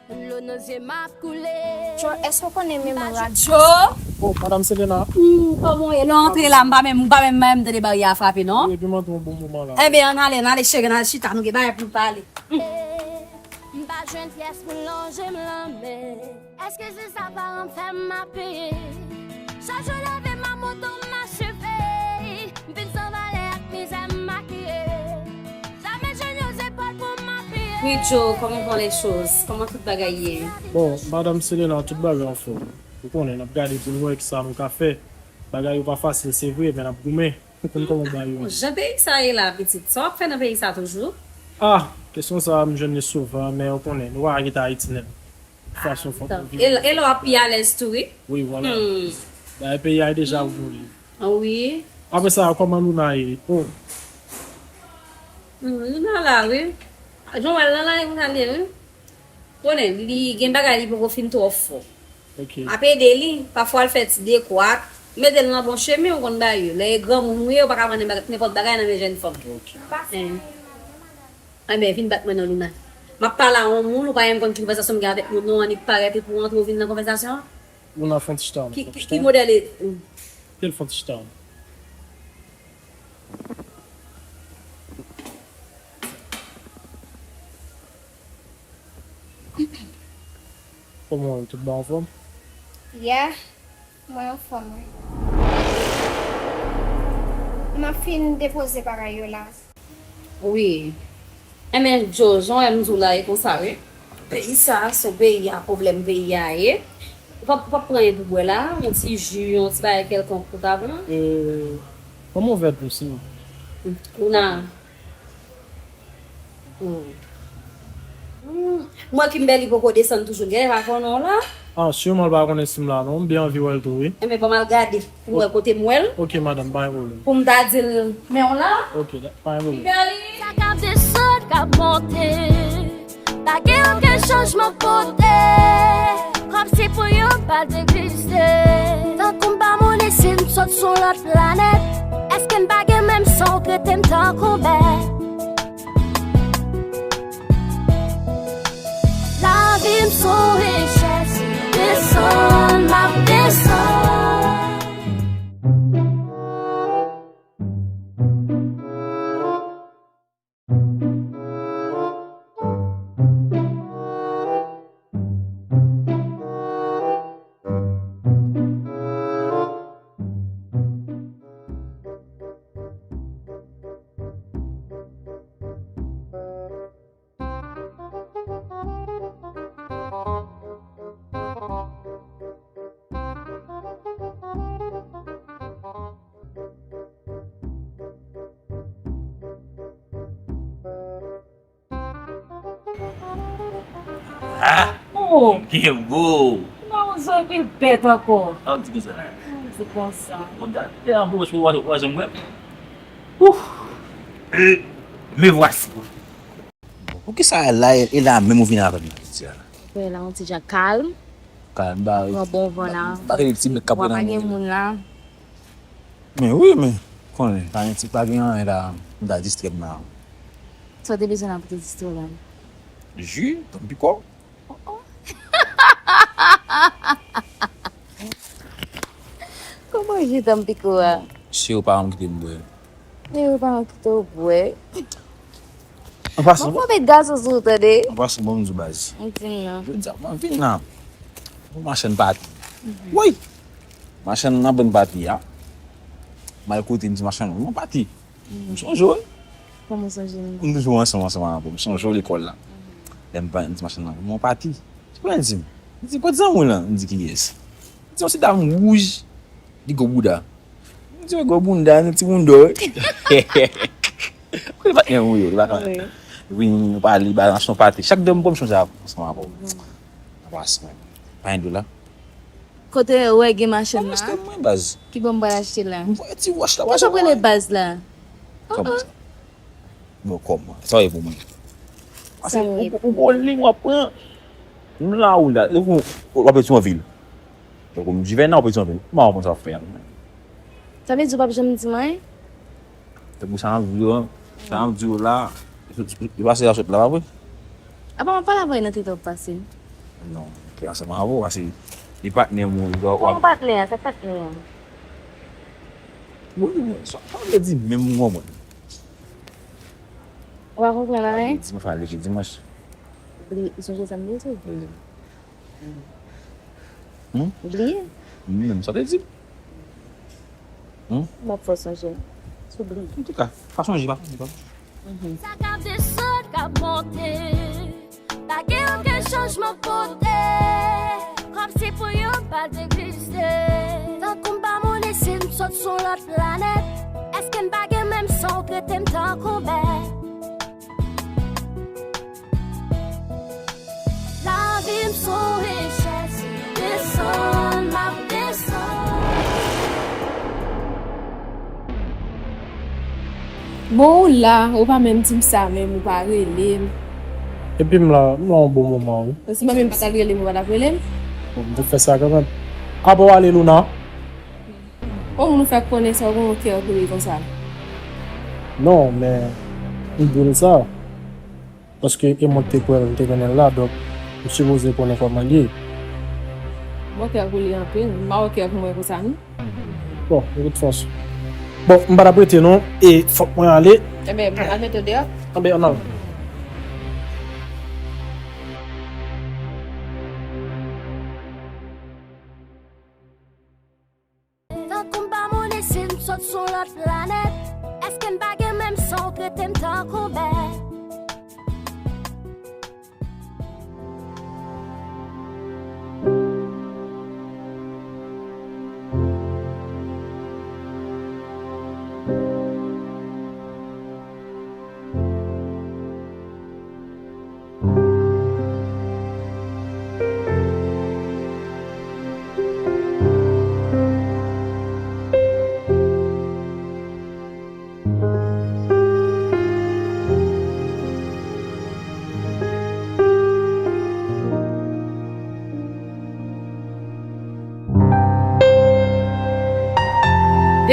dlo nan zye m ap koule. Joe, èske w konnen menm radyo? Joe! Oh, Madam Selena. Hmm, kòman w ye? Lè w antre la, m pa menm, m pa menm, menm tande baryè a frape, non? Wi, epi m antre yon bon moman la. Ebyen, ann ale, ann ale, cheri, ann ale chita, nou gen bagay pou n pale. Hmm. M pa jwenn pyès pou m lonje m lanmen. Èske se sa paran m fè m ap peye? Chak jou leve m ap monte m acheve. M vin san valè ak mizè m makiye. Jamè jwenn yon zepòl pou m apiye. Wi, Joe, comment vont les choses? Kòman tout bagay ye? Bon, Madam Selena, tout bagay anfòm. Ou konnen, n ap gade pou n wè kisa nou ka fè. Bagay yo pa fasil, se vre, men n ap goumen pou n konn kòman bagay yo ye. Jan peyi sa ye la, pitit, sa w ap fè nan peyi sa toujou? Ah, kesyon sa a, m jwenn li souvan, men ou konnen, nou pa ka kite Ayiti nèt. Fason fòk nou viv. E lè w ap pi alèz tou, wi. Wi, vwala. Bagay peyi a deja woule. Wi. Apre sa, kòman Luna ye? Oh. Hmm, Luna la, wi. Jan w wè l lan, la, e konsa l ye, wi. Konnen, li gen bagay li poko fin twò fò. Ok. Ap ede li, pafwa l fè ti dekwat, mete l nan bon chemen, ou konn bagay yo. Lè e granmoun ou ye, ou pa ka pran nenpòt bagay nan men jèn fanm. Ok. Enben, vin bat mwen non, Luna. M ap pale a yon moun, ou pa menm konn ki konvèsasyon m gen avèk moun non an, li parèt epi w antre w vin nan konvèsasyon an? Luna, fè yon ti chita. Ki, ki, ki modèl e? Kite l fè yon ti chita. Kòman w ye? Tout bagay anfòm? Yeah. Mwen anfòm wi. M ap fin depoze bagay yo la. Wi. Enben Joe, jan w wè m di w la e konsa wi. Peyi sa, se yon peyi a pwoblèm peyi a ye. Ou p ap, ou p ap pran anyen pou bwè la, yon ti ji, yon ti bagay kèlkonk pou ta pran? Kòman w fè tou si? Luna. Hmm. Hmm. M wè Kimberly poko desann toujou, l genlè pa konnen w la. Ah, siman l pa konnen si m la non, m byen anvi wè l tou wi. Enben ban m al gade pou m wè kote m wè l. Ok madanm, pa gen pwoblèm. Pou m ta di l men w la. Ok, pa gen pwoblèm. Kimberly! Sa k ap desann, k ap monte. Pa gen okenn chanjman pote. Kòmsi pou yo m pa t egziste. Tankou m pa moun isit, m sot sou lòt planèt. Èske n pa gen menm san, ou trete m tankou bèt? Lavi m se yon richès, desann m ap desann. Ah! Oh! Gen gwo! Kouman ou zo vin bèt ankò? An di konsa. An di konsa. Bon, da, e an pwomès pou w wazen mwen. Ouf! E, me vwasi. Bon, poukisa la, e la menm ou vin avè m la jodi a la? Wè la, yon ti jan kalm. Kalm, ba. Pran bon van la. Ba, gen ti bèk k ap pran nan men. Gen moun la. Men wi, men, konnen, pa gen ti, pa gen anyen la, m ta distrè m la. Sa w te bezwen la pou te distrè w la? Ji, tanpiko. Oh, oh. Kòman ji tanpiko a? Se yon paran m kite m bwè. Men yon paran kite w bwè. An pasan, bon. Fò met gason sou ou tande. An pasan, bon, m di w baz. M di m nan. Jodi a, mwen vin la. Yon machann pati. Woy! Machann nan ban m pati a. M al kote m di machann nan, "Bon, pati." M sonje w wi. Kòman w sonje m? Nou toujou ansanm, ansanm avè w. M sonje w lekòl la. Lè m pa, m di machann nan, "Bon, pati." Li pa di m. Li di, "Kot zanmi w lan?" M di, "Kiyès?" Li di, "Yon ti dam wouj, li gwo bouda." M di, "Gwo bounda, nou ti bounda wi." Ou konn patnè m wi, li pa ka. Wi. Vin pale, ba, machann pati. Chak lè m pran m chonje ansanm avè w. Anpasan. Pa gen dlo la? Kote ou wè gen machann la? Ban m achte mwen, baz. Ki bò m pral achte la? M voye ti wòch la. Kisa w rele baz la? Kòman sa? Bon, kòman? Sa w ye pou mwen? Sa m ye pou ou? Ou gon liy w ap pran. M la ou la. Ou, ou, w ap sou yon vil. Donk, ou m Jivèna, ou pedi anpil. Kòman w konn sa w ap fè a? Sa vle di ou p ap janm di m anyen? Tankou sa m ap di w an, sa m ap di w la, yo pase la sot la, pa vre? Apa m ap pale avè w nan tete w ap pase? Non, ki ansanm avè w, pase li patnè m ou, ou, ou Kòman patnè a? Sa k patnè a? Wi, sa, sa w vle di menm, m konprann. Ou pa konprann anyen? Dimanch, ale ki dimanch. Li, li sonje sa m te di w? Wi. Hmm? Bliye? Menm sa te di. Hmm? M ap fè w sonje. Sou bliye. Antouka, pa sonje, pa sonje, pa sonje. Mhm. Sa k ap desann, k ap monte. Pa gen okenn chanjman pote. Kòmsi pou yo pa egziste. Tankou m pa moun isit, m sot sou lòt planèt. Èske m pa gen menm san w trete m tankou bèt? Lavi m son richès, desann, m ap desann. Bon, ou la, ou pa menm di m sa menm, ou pa rele m. Epi m la, m la yon bon moman, wi. Si mwen menm pa t al rele m, ou pa t ap rele m? Bon, m te fè sa kanmenm. Apa w ale, Luna? Kòman nou fè konnen sa w gen yon kè pou li konsa? Non, men m di l sa. Paske e mwen k te kwè l, m te konnen l la, donk m sipoze konnen kòman l ye. Bon kè pou li anpil, m pa wè kè pou mwen konsa non. Bon, de tout fason. Bon, m pa t ap rete non, e fòk mwen ale. Enben, al mete w deyò. Enben, ann al. Tankou m pa moun isit, m sot sou lòt planèt. Èske n pa gen menm san w trete m tankou bèt?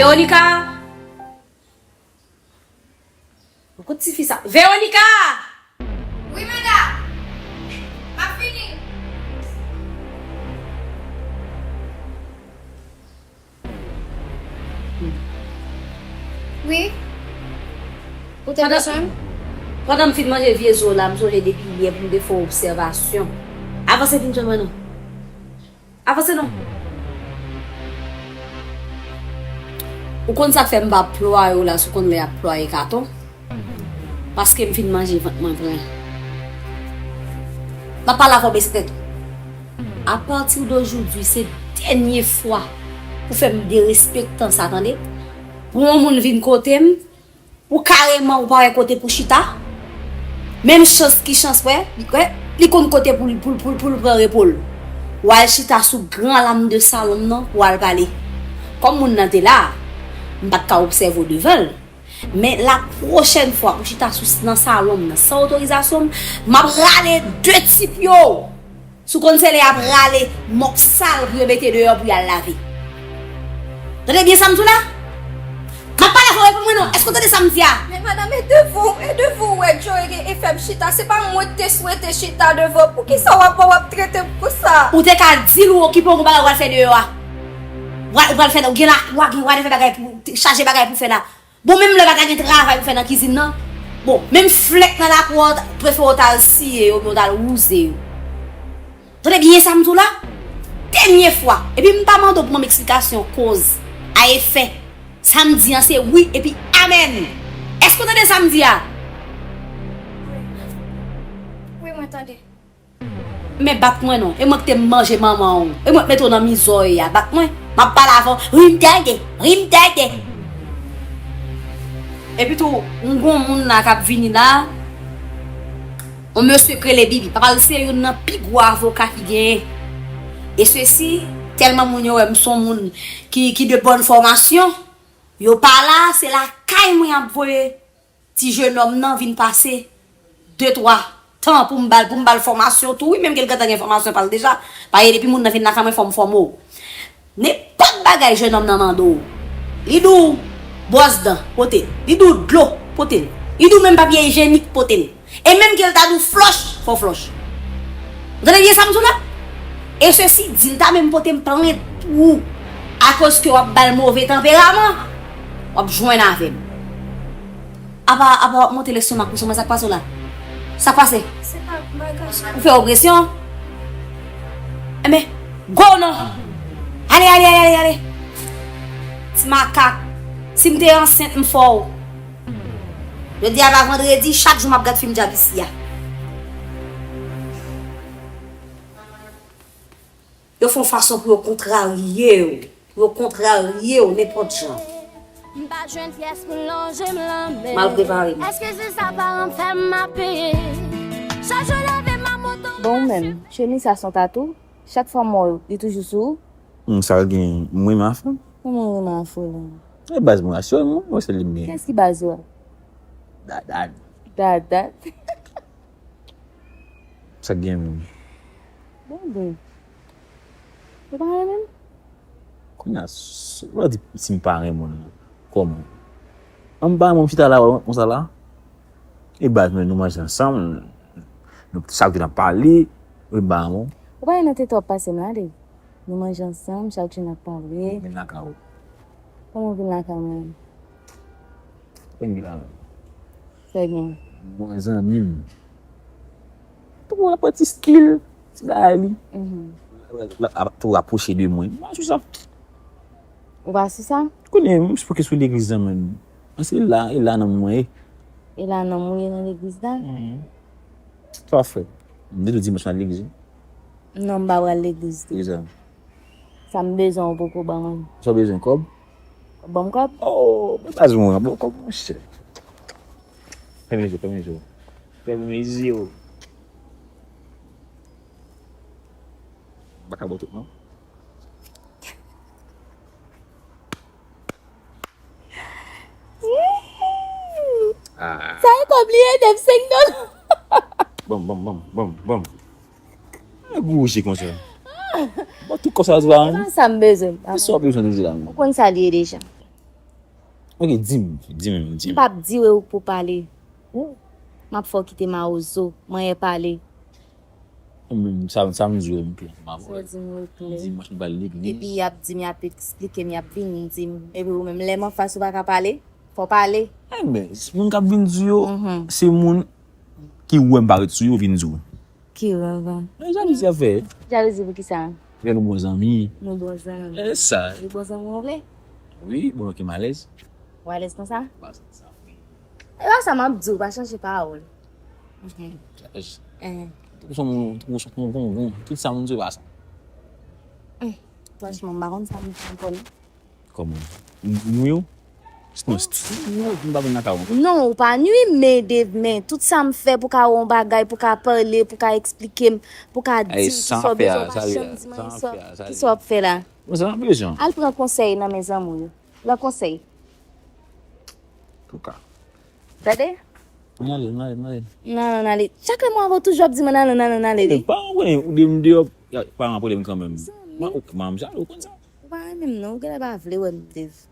Veronica! Ou kout tifi sa. Veronica! Wi, madam. M ap vini. Wi. Ou te bezwen m? Pandan m fin manje vye zo la, m sonje depi yè pou m te fè w obsèvasyon. Avanse vin jwenn mwen non. Avanse non. Ou konn sa k fè m pa plwaye w la, si w konn lè y ap plwaye katon? Paske m fin manje vant mwen plen. M ap pale avè w, bese tèt ou. Apati de jodi, se dènye fwa pou fè m derespektan sa, tande? Pou yon moun vin kote m, ou kareman ou pa wè kote pou chita. Menm chans ki chans wè, li kwè, li konn kote pou, pou, pou, pou l pran repo l. W al chita sou gran lam de salon m nan pou w al pale. Kòm moun nan te la, m pa t ka obsève w devan l. Men la pwochèn fwa ou chita sou, nan salon m nan san otorizasyon m, m ap rale de ti pye w. Si w konn se lè y ap rale mòp sal pou yo mete deyò pou y al lave. Tande byen sa m di w la? M ap pale avè w, reponn mwen non. Èske w tande sa m di a? Men madanm, e devan w, e devan w wè Joe e, e fè m chita. Se pa mwen ki te swete chita devan w. Poukisa w ap, w ap trete m konsa? Ou te ka di l ou okipe w gon bagay w al fè deyò a. W al, w al fè, ou gen lakwa, gen whatever bagay pou, chaje bagay pou fè la. Bon, menm lè pa ta gen travay pou fè nan kizin nan, bon, menm flèk nan lakou a, w ta, prefere w ta al siye yo, oubyen w ta al wouze yo. Tande byen sa m di w la? Dènye fwa. Epi m pa mande w pou ban m eksplikasyon, koz, a efè. Sa m di an se wi epi amèn. Èske w tande sa m di a? Wi, mwen tande. Men bat mwen non. E mwen ki te manje manman w. E mwen ki mete w nan mizè w ye a. Bat mwen. M ap pale avè w. Ri m tande. Ri m tande. Epi tou, m gon moun la k ap vini la. Yon mesye k rele Bibi. Papa l se youn nan pi gwo avoka ki genyen. E sesi, tèlman moun yo wè m se yon moun ki, ki de bòn fòmasyon, yo pa la, se lakay mwen y ap voye ti jenòm nan vin pase de twa tan pou m ba l, pou m ba l fòmasyon tou. Wi, menm ke l gentan gen fòmasyon pa l deja. Paske depi moun nan vin lakay mwen, fò m fòme w. Nenpòt bagay jenòm nan mande w, li di w bwòs dan, pote l. Li di w dlo, pote l. Li di w menm papye ijyenik, pote l. E menm ke l ta di w flòch, fò w flòch. Ou tande byen sa m di w la? E sesi di, l ta menm pote m plent pou ou, akoz ke w ap ba l move tanperaman, w ap jwenn avè m. Apa, apa w ap monte lestomak ou sou mwen, sa k pase w la? Sa k pase? Se pa bagay sa. Ou fè opresyon? Enben, go non! Ale, ale, ale, ale, ale! Ti makak, si m te ansent, m fè w. Jodi a pa vandredi, chak jou m ap gad fim djab isi a. Yo fè yon fason pou yo kontrarye w. Pou yo kontrarye w nenpòt jan. M pa jwenn pyès pou m lonje m lanmen. Mal prepare m. Èske se sa paran m fè m ap peye? Chak jou leve m ap monte yon machin. Bon, ou menm, chemiz sa se yon tatou? Chak fwa m wè w, li toujou sou ou? Hmm, sa l gen, m renmen afè l. Kòman w renmen afè l? E baz mwen, asire m, mwen se li m gen. Kiyès ki baz ou a? Dadad. Dadad. Sa k gen menm? Bon, bon. Ou pa renmen m? Kounye a, s-, w a di si m pa renmen w, kòman? An m pa renmen w, m chita la, wè, konsa la. E baz mwen, nou manje ansanm, nou, chak jou n ap pale, wi, ba, bon. Ou pa nan tete w ap pase m la, Dave. Nou manje ansanm, chak jou n ap pale. Vin lakay ou. Kòman w vin lakay mwen? Vin lakay mwen. Sa gen? Bon zanmi m. Tou w ap pran ti stil, ti bagay li. Mhm. L ap tou rapwoche de mwen. Mwen sou sa. Ou pa sou sa? Konnen, m sou ke sou legliz la, menm. Mwen se la, e la nanm mwen ye. E la nanm ou ye nan legliz la? Mhm. Sa w ap fè? M te di w dimanch m al legliz, wi. Non, m pa pral legliz tou. Poukisa? Sa m bezwen ou poko ban mwen. Sa w bezwen, kòb? Ban m kòb? Oh, men baz mwen an, bon, kòb, monchè. Fèmen je w, fèmen je w. Fèmen je w. M pa ka ba w tout, non. Ah. Sa e kòb li ye, Dave, senk dola. Banm, banm, banm, banm, banm. Mwen gouje konsa. Bon, tout kòb sa, sa. E pa sa m bezwen. Kisa w bezwen toujou la, menm? Ou konn sa li ye deja. Ok, di m, di m, di m. M p ap di w e ou k pou pale. Ou? M ap fè w kite mawozo, manyen pale. Ou menm, sa, sa m di w, m klè, m ap wè. Sa w di m, w klè. Dimanch, m pral legliz. Epi y ap di m, y ap eksplike m, y ap vini di m. Epi ou menm, lè m anfas ou pa ka pale, fò w pale. Enben, moun k ap vin di w yo, mhm, se moun ki wè m parèt sou yo vin di w. Ki rèv? Men jalouzi ap fè. Jalouzi pou ki sa? Fè nou bon zanmi. Nou bon zanmi. E sa. Nou bon zanmi ou vle? Wi, bon, ki m alèz. Ou alèz konsa? Pa santi sa, wi. E pa sa m ap di w, pa chanje pawòl. Mhm. Chaj. Eh. Ou son moun, ou son moun, tout sa moun di w pa sa. Hmm. Franchman, m pa konn sa m di ankò non. Kòman? M nwi w? Non, m pa vin nan kay ou ankò. Non, ou pa nwi m, men Dave, men tout sa m fè pou ka wè yon bagay, pou ka pale, pou ka eksplike m, pou ka di m kisa w bezwen, ou pa janm di mwen kisa w ap fè la. Bon, sa m bezwen. Al pran konsèy nan men zanmi w yo. Pran konsèy. Touka. Tande? Ann ale, ann ale, ann ale. Ann ale, ann ale. Chak lè m wè w toujou ap di m ann ale, ann ale, ann ale. Paran w konnen, ou de m deyò, paran pwoblèm kanmenm. Mwen, ou, mwen, m jalou, ou konn sa. Ou pa renmen m non, ou genlè pa vle wè m, Dave.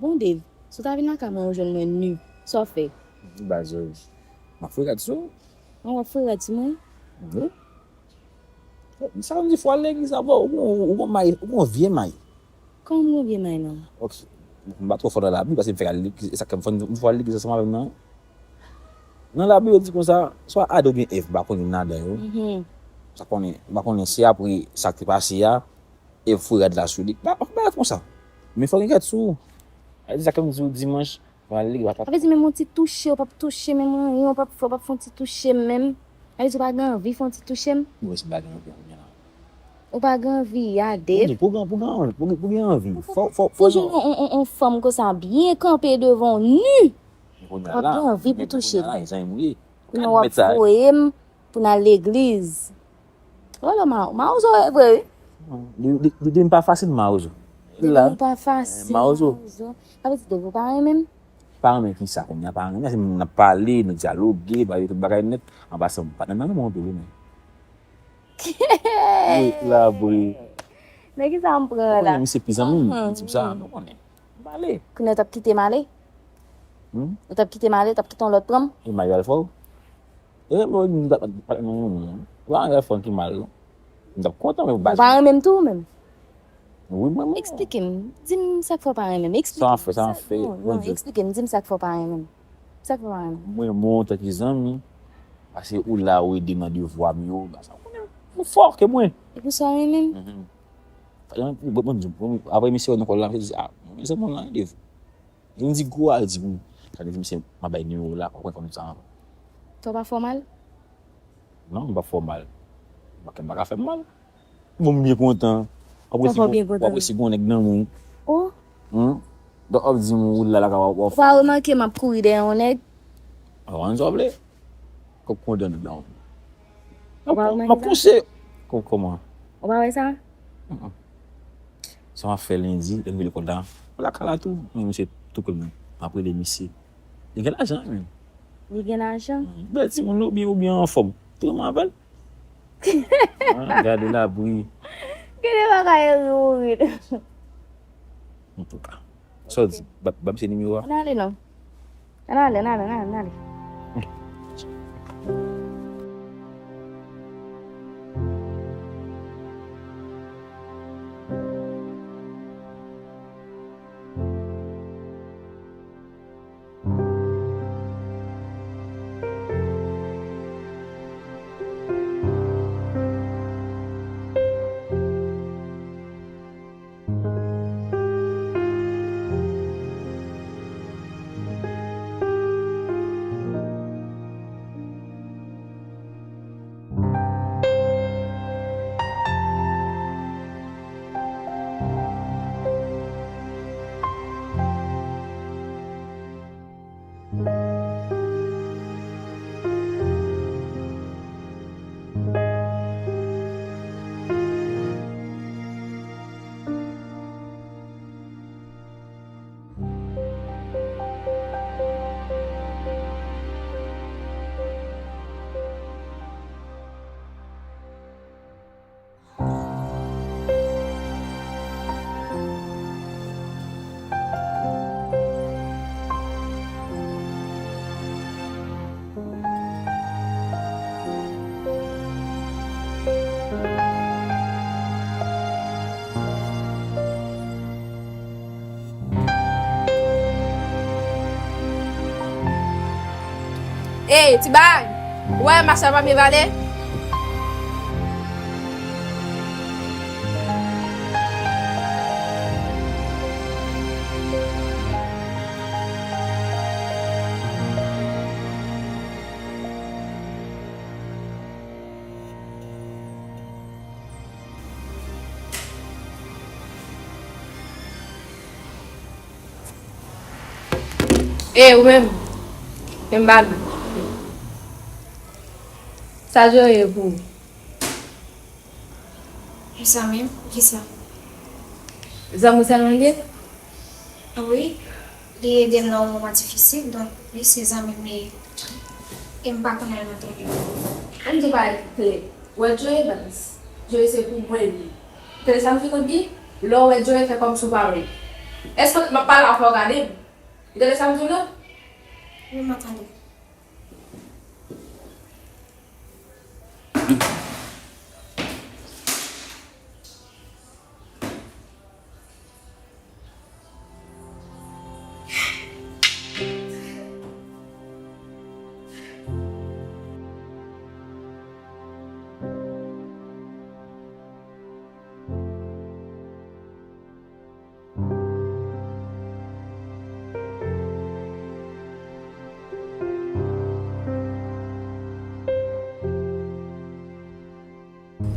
Bon, Dave, si w ta vin lakay mwen, ou jwenn mwen ni, sa w fè? Baz, m ap fè rad sou ou. An, w ap fè rad sou mwen? Wi. Sa vle di fò w al legliz avè w, ou gon, ou gon may, ou gon vye may. Kòman m gon vye may non? Ok, m pa twò fò nan Labib, paske m fèk al legliz, e sa k fè m fò, m fò al legliz ansanm avè m nan. Nan Labib yo di konsa, swa Adan oubyen Èv, m pa konnen youn ladan yo. Mhm. M pa konnen, m pa konnen se apre sa k te pase a, Èv foure rad la sou li. M pa, m pa konsa. Men fò w gen rad sou ou. Sa vle di sa k fè m di w dimanch, Pral li, w ap... Sa vle di menm yon ti touche, w p ap touche, menm anyen, w p ap fè, w p ap fè yon ti touche m menm. Sa vle di w pa gen anvi fè yon ti touche m? Mwen si m pa gen anvi, anvi la. Ou pa gen anvi, a Dave. Pou gen, pou gen, pou gen, pou gen anvi. Fò, fò, fò, fò jwenn yon, yon, yon fanm konsa byen kanpe devan w, ni. Kounye a la, gen anvi pou touche. Kounye a la, e zanmi m ye. Kounye a w ap voye m pou n al legliz. Wala, ma, mawozo e vre, wi. Li, li, li di m pa fasil, mawozo. Li di m pa fasil, mawozo. Sa vle di Dave ou pa renmen m? Pa renmen kisa kounye a, pa renmen. Se moun n ap pale, nou dyaloge, pale tout bagay nèt. An pasan, patnè m nan renmen w anpil, wi, men. Wi, labri. Men kisa m pran la? Misye pi zanmi m, tip sa, nou konnen. M pale. Kounye a w t ap kite m ale? Hmm? Ou t ap kite m ale, w t ap kite yon lòt pran m? E m al fè w? E lè w di m pa, pa, non, non, non. Ou pa antre fò ki mal, non. M t ap kontan, men ou pa renmen m tou, ou menm? Wi, mwen, mwen. Eksplike m. Di m sa k fè w pa renmen m. Eksplike m. Sa w ap fè, sa w ap fè. Non, non, eksplike m. Di m sa k fè w pa renmen m. Sa k fè w pa renmen m? Mwen, mwen, antanke zanmi, paske ou la, ou ede m nan devwa m yo, sa w konnen, ou fò ke mwen. E pou sa w renmen m? Mhm. Bon, bon, bon, apre misye wè nou kòl la, misye di, ah, mwen, se moun la, ede. Li di gwo al di pou, sa vle di misye, m a bay nimewo w la, pa pran kòm sa ankò. Sa w pa fè w mal? Non, m pa fè w mal. Mwen, kè m pa ka fè m mal. Bon, m byen kontan. Sa fè w byen kontan? W ap resi gon nèg nan men w. Oh. Hmm? Donk, w ap di m ou la la ka w ap. Ou pa remake m ap kouri dèyè yon nèg? Ou konn sa w vle? Kòk kondan nan dan. Ou pa remake sa? M ap pouse. Kò-, kòman? Ou pa wè sa? Mm-mm. Sa m ap fè lendi, lè m rive lekòl la, m lakay la tou. Men misye tou konnen. M ap rele misye. Li gen lajan, wi, menm. Li gen lajan? Mm. Bèl timoun, oubyen, oubyen anfòm. Tou m avè l. Ah, gade labri. Gade bagay yo ri. Antouka. Sa w di? Ba, ba m se nimewo a? Ann ale non. Ann ale, ann ale, ann ale, ann ale. Ey, ti bay! Ou wè machè pa byen vale? E ou menm, men m pa nan. Sa Joe ye pou ou? Zanmi m, kisa? Zanmi w sèlman l ye? Wi, li ede m nan yon moman difisil, donk, wi, se zanmi m li ye. E m pa konnen l nan tou. Ann di w bagay ki klè. Ou wè Joe Evans? Joe se pou mwen li ye. Tande sa m fin ap di? Lè w wè Joe, fè kòmsi w pa wè l. Èske m ap pale a fò w gade m? Ou tande sa m di w la? Wi, m ap tande.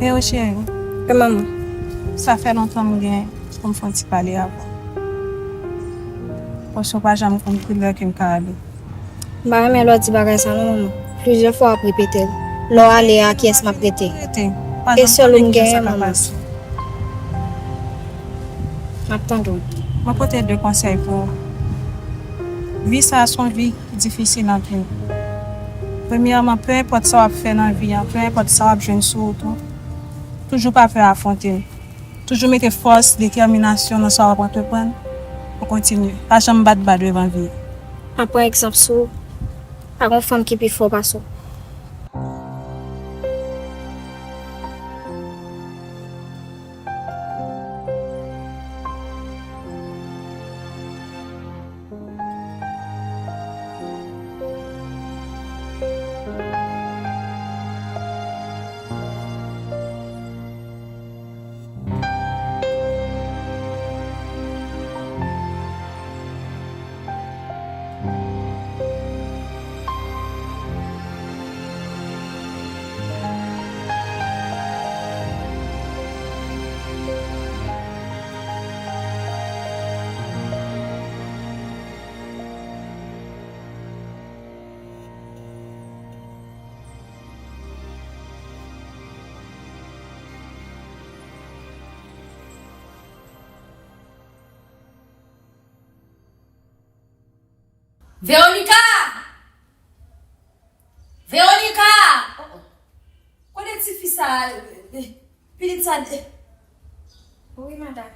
Eyo cheri, Wi, manman. Sa fè lontan m gen pou m fè yon ti pale avè w. Paske w pa janm konn kilè ke m ka ale. M pa renmen lè w di bagay sa non, manman. Plizyè fwa w ap repete l. Lè w ale a, kiyès m ap rete? Rete. E sèl ou m genyen, manman. M ap tande w. Mwen pote de konsèy pou ou. Vi sa a se yon vi ki difisil anpil. Premyèman, pe enpòt sa w ap fè nan vi a, pe enpòt sa w ap jwenn sou wout ou, toujou pa pè afwonte l. Toujou mete fòs, detèminasyon nan sa w ap antreprann pou kontinye. Pa janm bat ba devan vi a. M ap pran egzanp sou ou. Pa gen fanm ki pi fò pase w. Veronica! Veronica! Oh, oh. Kote tifi sa, eh, pitit sa, eh. Wi, madanm.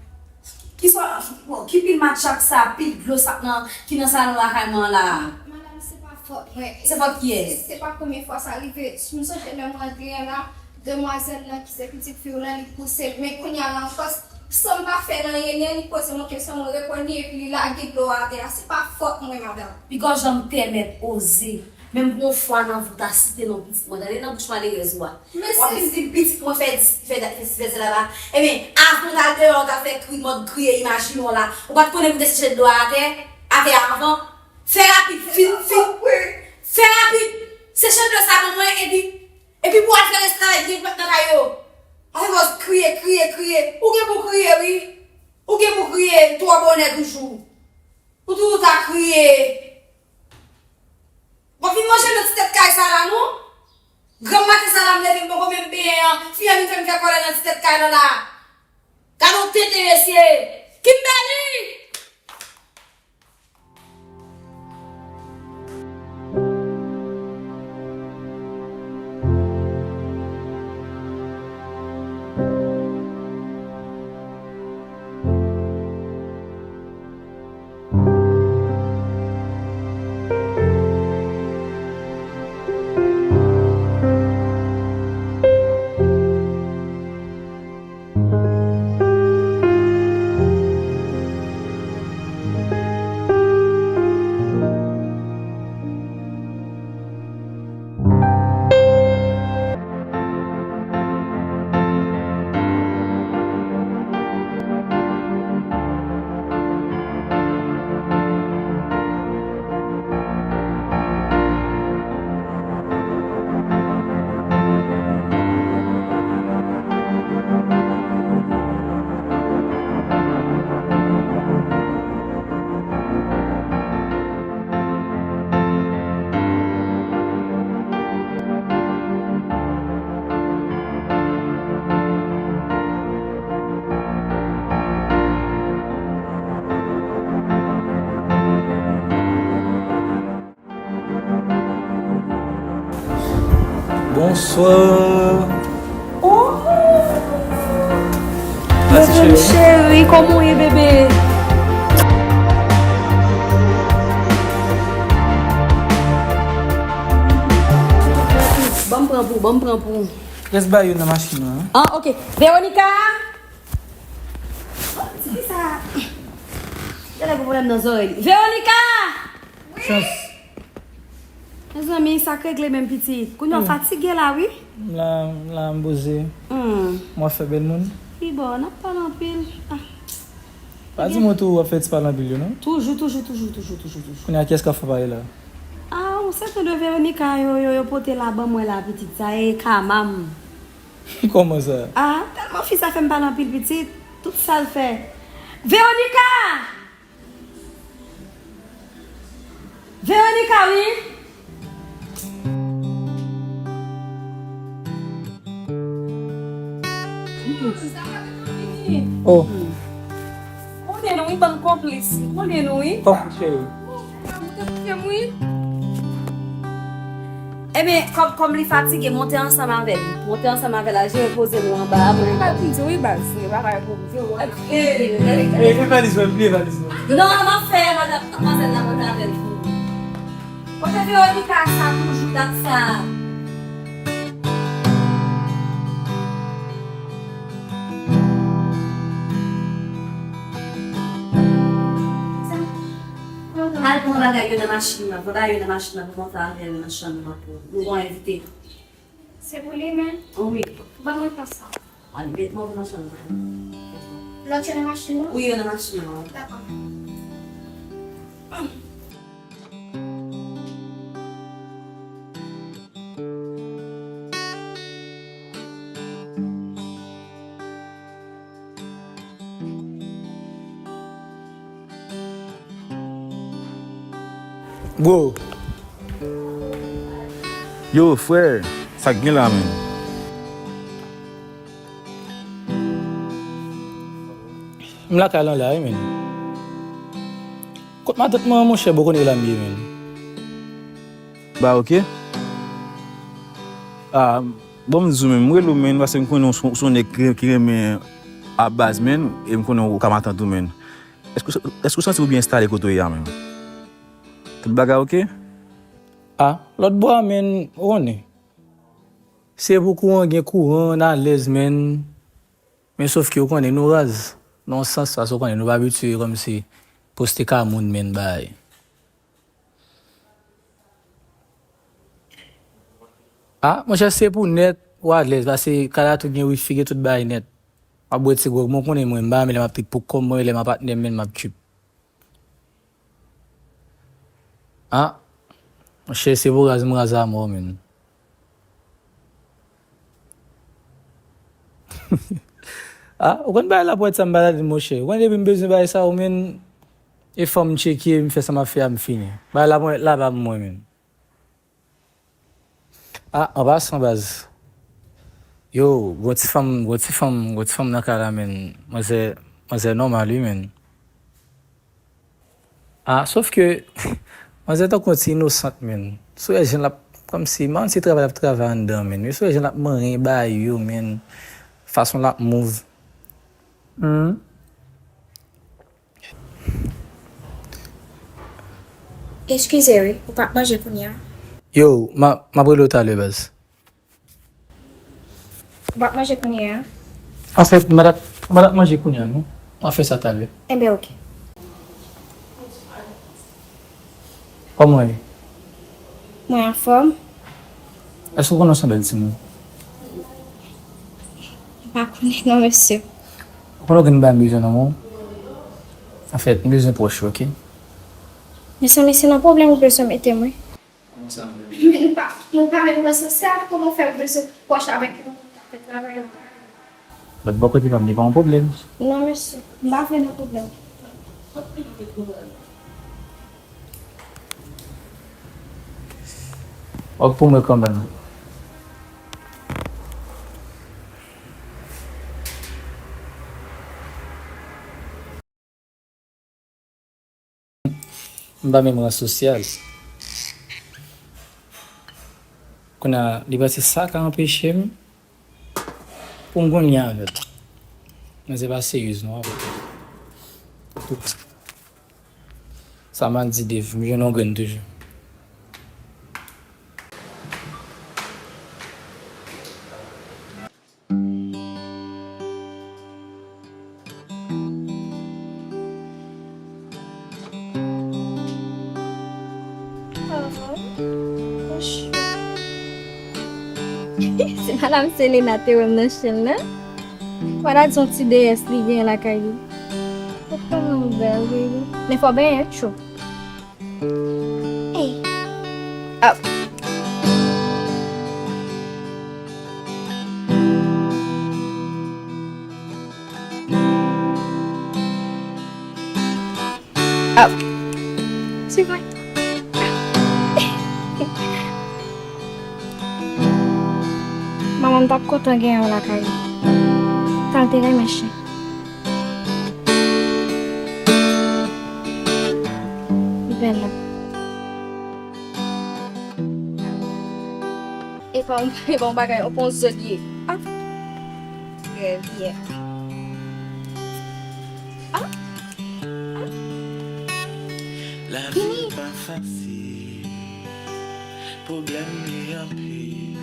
Ki sa, bon, ki pil matchak sa, pil dlo sa nan, ki nan salon lakay mwen la? Madanm, se pa fòt mwen. Se fòt kiyès? Se pa premye fwa sa rive. M sonje lè mwen antre an la, demwazèl lan ki se pitit fi w lan, li pouse l. Men kounye a la ankò, san m pa fè l anyen, li poze m yon kesyon, mwen reponn li, epi li lage dlo a atè a. Se pa fòt mwen, madanm. Piga w janm te mèt oze. Menm pou yon fwa nan vi w ta site non pitit mwen, tande nan bouch malerèz ou a. W ap vin di pitit mwen fè dis, fè dat, fè si, fè sela la. Ebyen, avan w t al deyò, w t al fè kri, mòd kriye, imajine w la. Ou pa t konnen pou w te seche dlo a atè, atè a avan. Fè rapid, fin, fin. Fè rapid. Seche dlo sa pou mwen, epi, epi pou w al fè rès travay ki gen pou fèt nan kay yo. Pa fè fòs kriye, kriye, kriye. Ou gen pou kriye, wi. Ou gen pou kriye twò bonè toujou. Ou toujou ta kriye. W ap vin manje nan ti tèt kay sa la, non? Granm maten sa la, m leve, m poko menm benyen an. Fi an vin fè m fè kòlè nan ti tèt kay lan la. Gade yon tenten, mesye. Kimberly! Bonswa. Oh! Mèsi, cheri, kòman w ye, bebe? Ban m pran pou, ban m pran pou. Rès ba yo nan machin nan, hein? Ah, ok. Veronica! Oh, tifi sa. Genlè gen pwoblèm nan zòrèy li. Veronica! Chans. Mezanmi, sa k regle menm pitit? Kounye a w fatige la, wi. M la, m la, m poze. Hmm. M ap fè bèl moun. Pi bò, n ap pale anpil. Ah. Pa di mwen tou w ap fè ti pale anpil yo, non? Toujou, toujou, toujou, toujou, toujou, toujou. Kounye a, kiyès k ap fè pale la? Ah, yon sèten de Veronica yo, yo, yo pote la ban mwen la, pitit. Sa e kama m. Kòman sa? Ah, tèlman Fi sa fè m pale anpil pitit, tout sa l fè. Veronica! Veronica, wi! Oh. Konnen nou, wi, bann konplis. Konnen nou, wi. Kòman, cheri? Ebyen, kòm, kòm li fatige, monte ansanm avè l. Monte ansanm avè l, al jere poze nou anba a, mwen. Li pa t di wi, baz, li pa bay pou di wi. Eh, eh, eh, valiz mwen, bliye valiz mwen. Non, m ap fè madan-, madmwazèl la monte avè l pou ou. Kote Veronica sa toujou dat sa? Al pran bagay yo nan machin nan. Pran bagay yo nan machin nan pou monte avè l nan chanm nan pou nou gon envite. Se pou li menm? Wi. Ban mwen pran sa. Al met mwen nan chanm nan. Lòt yo nan machin nan? Wi, yo nan machin nan. Dakò. Bro. Yo, frè, sa k gen la, menn? M lakay lan la, wi, menn. Kot matant mwen an, monchè, bro, konnen la m ye, menn. Ba, oke. Ah, bon, m di w, menn, m rele w, menn, paske m konnen w se, w se yon nèg ki, ki renmen a baz, menn, e m konnen w ka matant ou, menn. Èske, èske w santi w byen enstale kote w ye a, menn? Tout bagay oke? Ah, lòt bò a, menn, ou konnen. Se pou kouran gen kouran, n alèz, menn. Men sòf ke ou konnen nou raz. Nan yon sans, paske ou konnen nou pa abitye kòmsi poste ka moun, menn, bay. Ah, monchè, se pou nèt, ou alèz, paske ka la tou gen wifi, gen tout bagay nèt. M ap bwè ti gwòg mwen, ou konnen mwen, m pa renmen lè m ap trip pou kò m, mwen, lè m a patnè m, menn, m ap trip. Ah, monchè, se pou raz m raz amò, menn. Ah, ou konn bagay la pou wè sa m pa tande, monchè. Ou konn depi m bezwen bagay sa yo, menn, e fò m tcheke, m fè sa m ap fè a, m fini. Bagay la pou wè la pa pou mwen, menn. Ah, an pasan, baz. Yo, gon ti fanm, gon ti fanm, gon ti fanm nan kay la, menn. Manzè, manzè nòmal, wi, menn. Ah, sòf ke, manzè tankou yon ti inosant, menn. Si w wè jan l ap, kòmsi, m pa konn si travay l ap travay anndan, menn. Men si w wè jan l ap manyen bagay yo, menn. Fason l ap move. Hmm. Eskize wi, ou p ap manje kounye a? Yo, m a, m ap rele w talè, baz. Ou p ap manje kounye a? Anfèt, m pa t ap, m pa t ap manje kounye a, non. M ap fè sa talè. Enben, oke. Kòman w ye? Mwen anfòm. Èske w konnen w se yon bèl timoun? M pa konnen non, mesye. Ou konnen w gen bagay m bezwen nan men w? Anfèt, m bezwen pwòch ou, oke? Mezanmi, se nan pwoblèm ou bezwen mete m, wi. Kòman sa, menm? Men nou pa, nou pa menm nan sans sa, kòman fè ou bezwen pwòch avèk yon moun k ap fè travay la? Lòt bò kote pa m, li pa yon pwoblèm. Non, mesye, m pa vle nan pwoblèm. Wòk pou mwen kanmenm. M pa menm ran sosyal. Kounye a, li panse sa ka anpeche m pou m gon lyen avè l. Men se pa seryez non avè l. Sa m al di Dave, m jwenn yon grenn toujou. Si madanm Selena te wè m nan chen nan, fò ta di yon ti deyès li gen lakay li. Ou tèlman bèl, baby. Men fò benyen cho. Hey. Ap. Se vre. Manman m t ap kontan genyen w lakay li. Sa l te renmen chen. Li bèl la. E pa yon, e pa yon bagay, yon pon zye l ye. Ah. Trè byen. Ah. Ah. Lavi pa fasil, pwoblèm li anpil.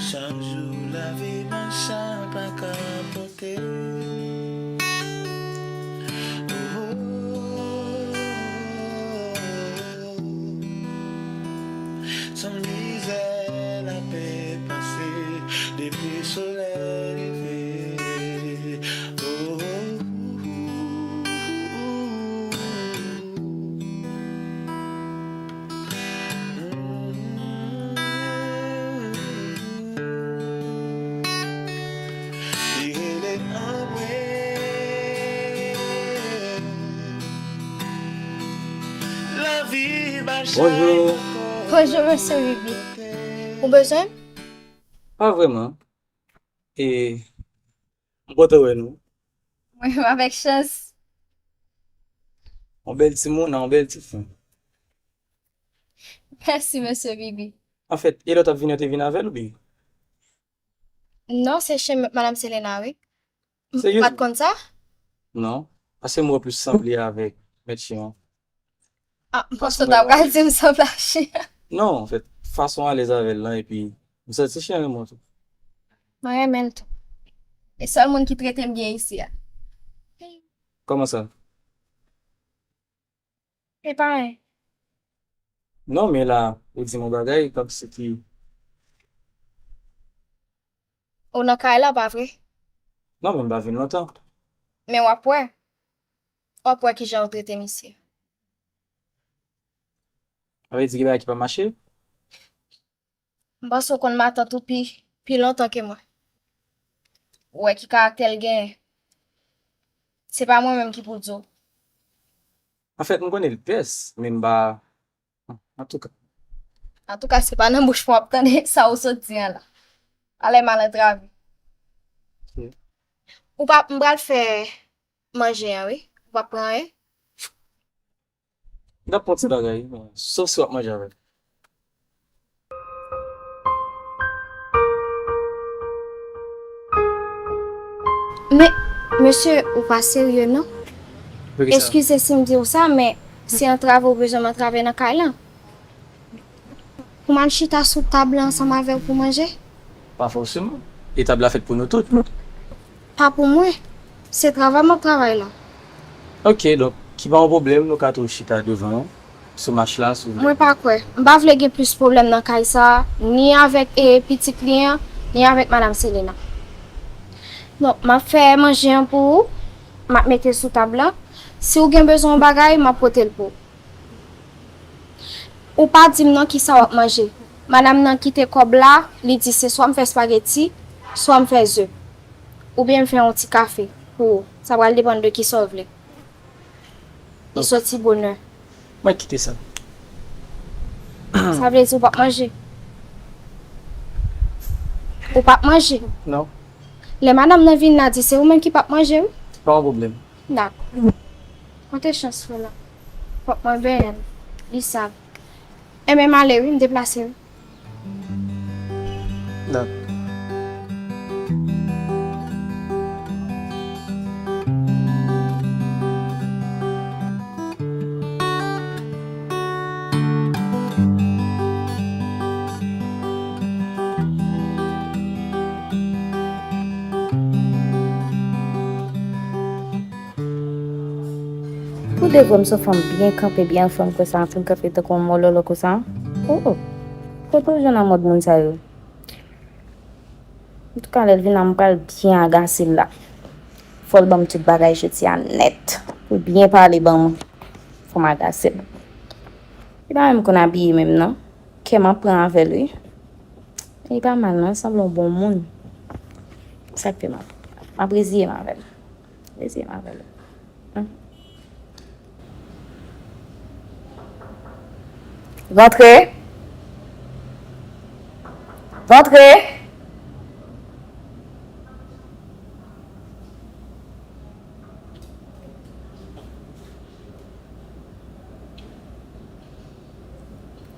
Chak jou lavi ban sa pa ka pote. Oh, oh, oh, oh. San mizè, lapè pase depi solèy leve. Oh, oh, oh, oh. Li rele anmwe. Lavi bay chay. Bonjou. Bonjou, mesye Bibi. Ou bezwen m? Pa vrèman. E, m kontan wè nou. Mwen menm avèk chans. Yon bèl timoun, yon bèl ti fi. Mèsi, mesye Bibi. Anfèt, e lè w t ap vini an, te vin avè l oubyen? Non, se chen Madanm Selena, wi. M pa t konn sa? Non, paske m wè w plis sanble avèk mèt chen an. Ah, m panse w ta pral di m sanble ak chen an. Non, anfèt, fason w alèz avè l lan, epi m santi chen an renmen w tou. Mwen renmen l tou. E sèl moun ki trete m byen isi a. Kòman sa? E pa anyen. Non, men la, ou di m yon bagay, kòmsi ki. Ou nan kay la, pa vre? Non, men m pa vin lontan. Men w ap wè. W ap wè kijan yo trete misye. Sa vle di gen bagay ki pa mache? M panse w konn matant ou pi, pi lontan ke mwen. Ou wè ki karaktè l genyen. Se pa mwen menm ki pou di w. Anfèt, m konnen l pès, men m pa, antouka. Antouka, se pa nan bouch mwen w ap tande sa ou sot di an la. Alè m al antrave. Ok. Ou pa, m pral fè manje an, wi. Ou pa pran anyen? M t ap pran ti bagay, sof si w ap manje avè m. Men, mesye, ou pa serye, non? Poukisa? Eskize si m di w sa, men se antrave ou bezwen m antrave nan kay lan. Pou m al chita sou tab la ansanm avè w pou manje? Pa fòseman. E tab la fèt pou nou tout. Pa pou mwen. Se travay m ap travay la. Ok, donk, ki pa yon pwoblèm, nou ka tou chita devan sou mach la, si w vle. Mwen pa kwè. M pa vle gen plis pwoblèm nan kay sa a, ni avèk, e, pitit li an, ni avèk Madanm Selena. Donk, m ap fè manje an pou ou, m ap mete sou tab la. Si w gen bezwen yon bagay, m ap pote l pou ou. Ou pa di m non kisa w ap manje. Madanm nan kite kòb la, li di se swa m fè espageti, swa m fè ze. Oubyen m fè yon ti kafe pou ou. Sa pral depann de kisa w vle. Li soti bonè. Mwen kite sa. Sa vle di ou p ap manje? Ou p ap manje? Non. Lè madanm nan vin la, di se ou menm ki p ap manje, wi. Pa yon pwoblèm. Dakò. Konte chans frè la. Fòk mwen benyen l. Li sav. Enben, m ale wi, m deplase wi. Dakò. Pou de vre, m sou fanm byen kanpe, byen anfòm konsa, anfin kanpe tankou yon mòlòlò konsa. Oh, oh. Kote w jwenn a mòd moun sa yo? Antouka, lè l vin la, m pral byen agase l la. Fò l ban m tout bagay jodi a nèt. Pou l byen pale ban mwen. Fò m agase l. Li pa menm konn abiye menm, non. Kè m ap pran avè l, wi. Li pa mal, non. L sanble yon bon moun. Sa k fè m ap, m ap reziye m avè l. Reziye m avè l. Hmm. Rantre. Rantre.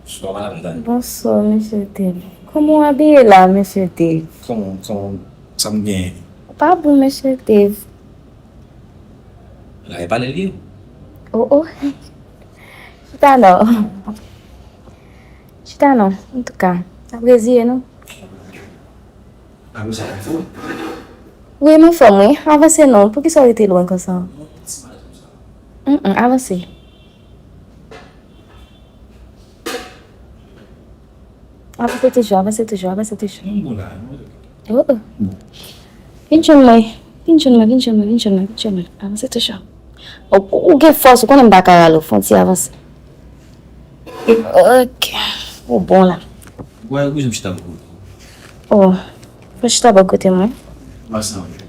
Bonswa, madanm Dani. Bonswa, mesye Dave. Kòman w abiye la, mesye Dave? Kòman, kòman, sa m gen? Ou pa bon, mesye Dave. La e pale l ye. Oh, oh. Chita non. Chita non, antouka. N ap reziye nou. Wi, m anfòm, wi. Avanse non. Poukisa w rete lwen konsa? Mm, mm, avanse. Avanse toujou, avanse toujou, avanse toujou. Oh, oh. Vin jwenn mwen. Vin jwenn mwen, vin jwenn mwen, vin jwenn mwen, vin jwenn mwen. Avanse toujou. Ou, ou gen fòs, ou konnen m pa ka rale w, fè yon ti avanse. Ok. Ou bon la. Wè, ou bezwen chita bò kote. Oh. Fè chita bò kote mwen. Mwen sanble.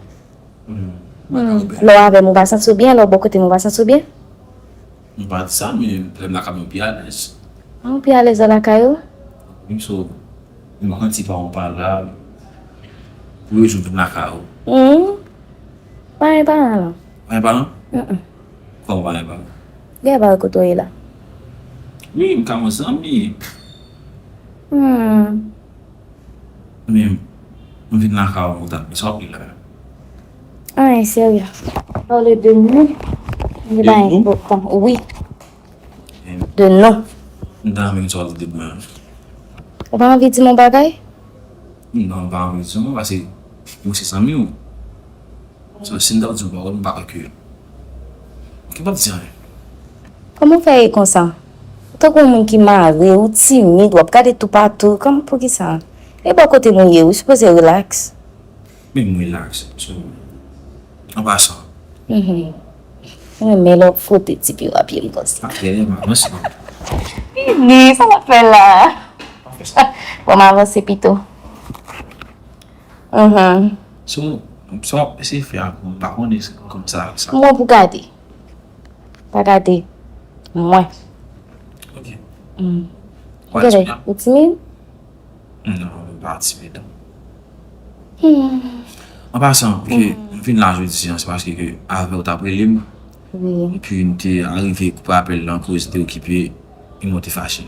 Hmm. Lè w avè m, ou pa santi w byen? Lè w bò kote m, ou pa santi w byen? M pa di sa, men lè m lakay mwen, m pi alèz. Ah, ou pi alèz lakay ou? Wi, so, m santi pa w pa la. Pou yo jou vin lakay ou. Hmm. Pa gen paran, non. Pa gen paran? Mm, mm. Kòman pa gen paran? Gen paran kote w ye la? Wi, m ka wè zanmi. Hmm. Men, m vin lakay ou, ou ta, sa w ap li la? Anyen serye. Pale de nou. De nou? Li pa enpòtan. Wi. De nou. M ta renmen sa w ap di mwen. Ou pa anvi di m yon bagay? Non, m pa anvi di w, paske ou se zanmi w. So, si m ta di w pawòl, m pa kwè ke, ke m ap di anyen. Kòman w fè ye konsa? Ou tankou yon moun ki mare, ou timid, w ap gade toupatou. Kòman, poukisa? E bò kote nou ye, ou sipoze relax. Men m relax. So, an pasan. Mhm. Mwen renmen lè w ap fwote ti piwo a pye m konsa. Pa fè, m avanse. Vini, sa w ap fè la? Pa fè sa. Bon, m avanse pito. Mhm. So, sa w ap eseye fè a, m pa konnen se kòm sa, sa. Mwen pou gade. Pa gade. Mwen. Ok. Mm. Ou pa timid? Ou timid? Non, m pa timid. Hmm. An pasan, ke m vin la jodi a, se paske ke avè w t ap rele m. Wi. Epi m te arive koupe apèl lan, koz te okipe, e mwen te fache.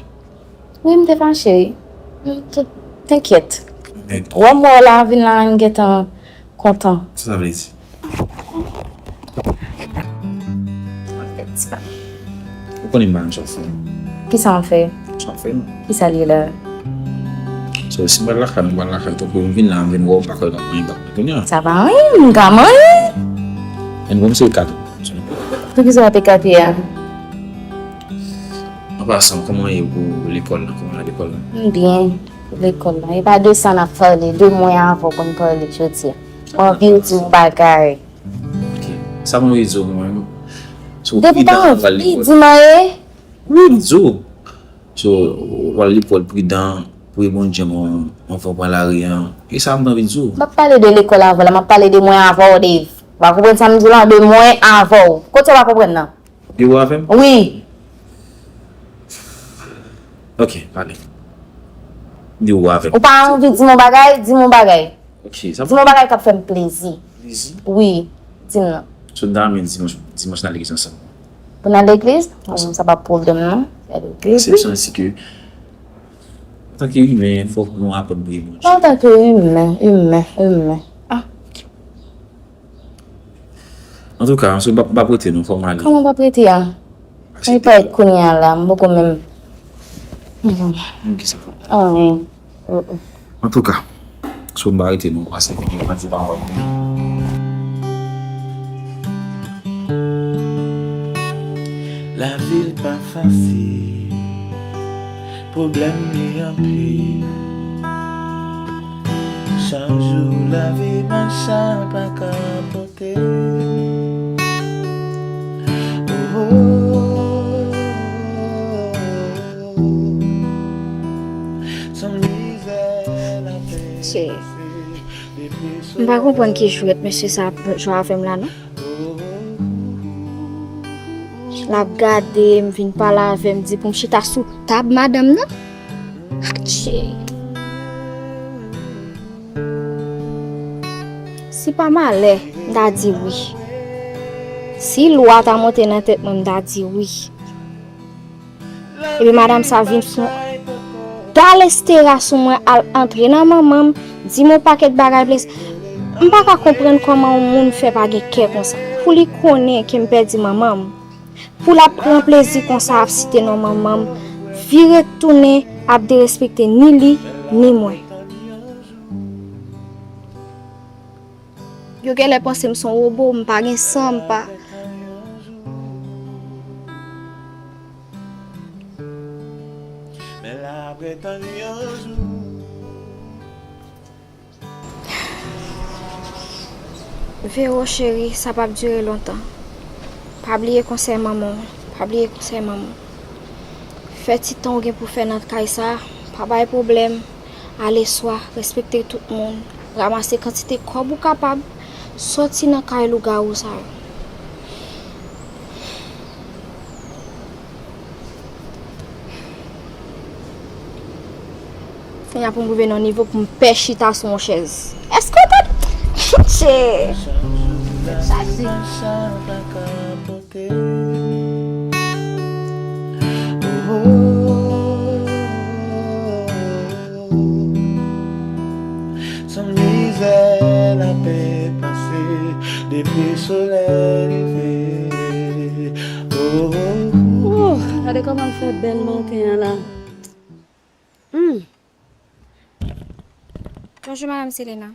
Wi, m te fache, wi. M te, tenkyèt. Wè m wè w la, vin la, m gentan kontan. Sa sa vle di? Ou konnen m pa renmen sa w fè. Kisa m fè? Sa w fè non. Kisa l ye la? So, si m pral lakay, m pral lakay, tankou m vin la, m vin wè w, m pa kwè nan anyen, m pa kwè kounye a. Sa pa anyen, m ka manyen. Ann, bon, m se kato. Poukisa w ap ekate a? An pasan, kòman ye pou lekòl la? Kòman lekòl la? M byen. Lekòl la. E pa de sa n ap pale, de mwen avè w pou n pale jodi a. Mwen anvi w di yon bagay. Ok. Sa mwen vle di w mwen menm. Si w pridan, w pral lekòl. Depi w pa anvi di m anyen. Wi, m di w. So, w pral lekòl pridan, priye Bondye anvan w pran lari a. E sa m t anvi di w. M ap pale de lekòl avè w la, m ap pale de mwen avè w, Dave. Ou pa konprann sa m di w la? De mwen avè w. Kote w pa konprann nan? Di ou avè m? Wi. Ok, pale. Di ou avè m. Ou pa anvi di m yon bagay? Di m yon bagay. Ok, sa. Di m yon bagay k ap fè m plezi. Plezi? Wi, di m non. So, dèmen dimanch, dimanch n al legliz ansanm. Pou n al legliz? Ansanm. Sa pa pwoblèm non. Fè legliz, wi. Se sansi ke, antanke imen, fòk nou aprann priye Bondye. Antanke imen, imen, imen. Ah. Antouka, so, m p ap, m p ap rete non, fò m ale. Kòman w p ap rete a? Mwen parèt kounye a la, m poko menm. Anyen. Antouka, so, m pa rete non, paske m pa di pawòl. Lavi l pa fasil, pwoblèm li anpil. Chak jou lavi machin pa ka pote. Oh, oh, oh, oh. Cheri, m pa konprann ki jwèt mesye sa ap jwe avè m la non. L ap gade m, vin pale avè m, di pou m chita sou tab madanm nan. Atchè! Si pa malè, m ta di wi. Si lwa ta monte nan tèt mwen, m ta di wi. Epi madanm sa vin fon dalestera sou mwen, al antre nan manman m, di m yon pakèt bagay blese. M pa ka konprann kòman yon moun fè pa gen kè konsa. Pou li konnen ke m pèdi manman m, pou l ap pran plezi konsa ap site non manman m, vire tounen ap derespekte ni li, ni mwen. Yo genlè panse m se yon wobo, m pa gen san, m pa. Vero cheri, sa p ap dire lontan. Pa bliye konsèy manman w, pa bliye konsèy manman w. Fè ti tan w gen pou fè nan kay sa, pa bay pwoblèm, ale swa, respekte tout moun, ranmase kantite kòb ou kapab, sòti nan kay lougawou sa yo. Kounye a pou m rive nan nivo pou m pè chita sou yon chèz. Èske w tande? Che! Chaje. San mizè, lapè pase depi solèy leve. Oh, oh, oh. Ouh, gade kòman l fè bèl maten an la. Hmm. Bonjou, Madam Selena.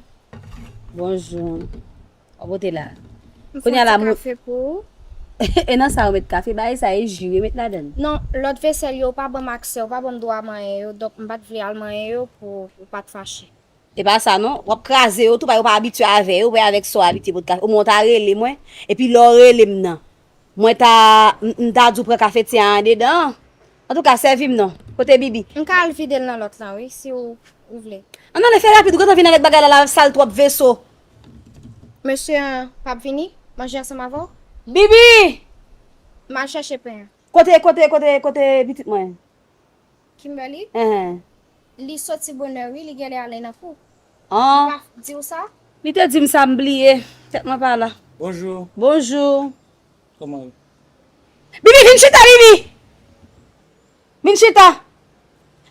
Bonjou. Ou pote la. M fè yon ti kafe pou ou. E nan sa ou met kafe? Bagay sa e ji wi, met ladann. Non, lòt vesèl yo, ou pa ban m aksè, ou pa ban m dwa manyen yo, donk m pa t vle al manyen yo pou ou pa t fache. E pa sa non, w ap kraze yo tou, paske ou pa abitye avè yo, ou pa avèk sa w abitye pot kafe. Omwen w ta rele mwen, epi lè w rele m nan, mwen ta, m, m ta di w pran kafetye a andedan an. Antouka, sèvi m non. Kote Bibi? M ka al vide l nan lòt lan, wi, si w, ou vle. Ann ale, fè rapid, ou gentan vin avèk bagay la, la sal twòp veso. Mesye an p ap vini manje ansanm avè w? Bibi! M al chèche pen an. Kote, kote, kote, kote pitit mwen? Kimberly? Enhen. Li soti bonè, wi, li genlè ale nan kou. An. Li pa di w sa? Li te di m sa, m bliye. Tèt mwen pa la. Bonjou. Bonjou. Kòman w ye? Bibi, vin chita, Bibi! Vin chita!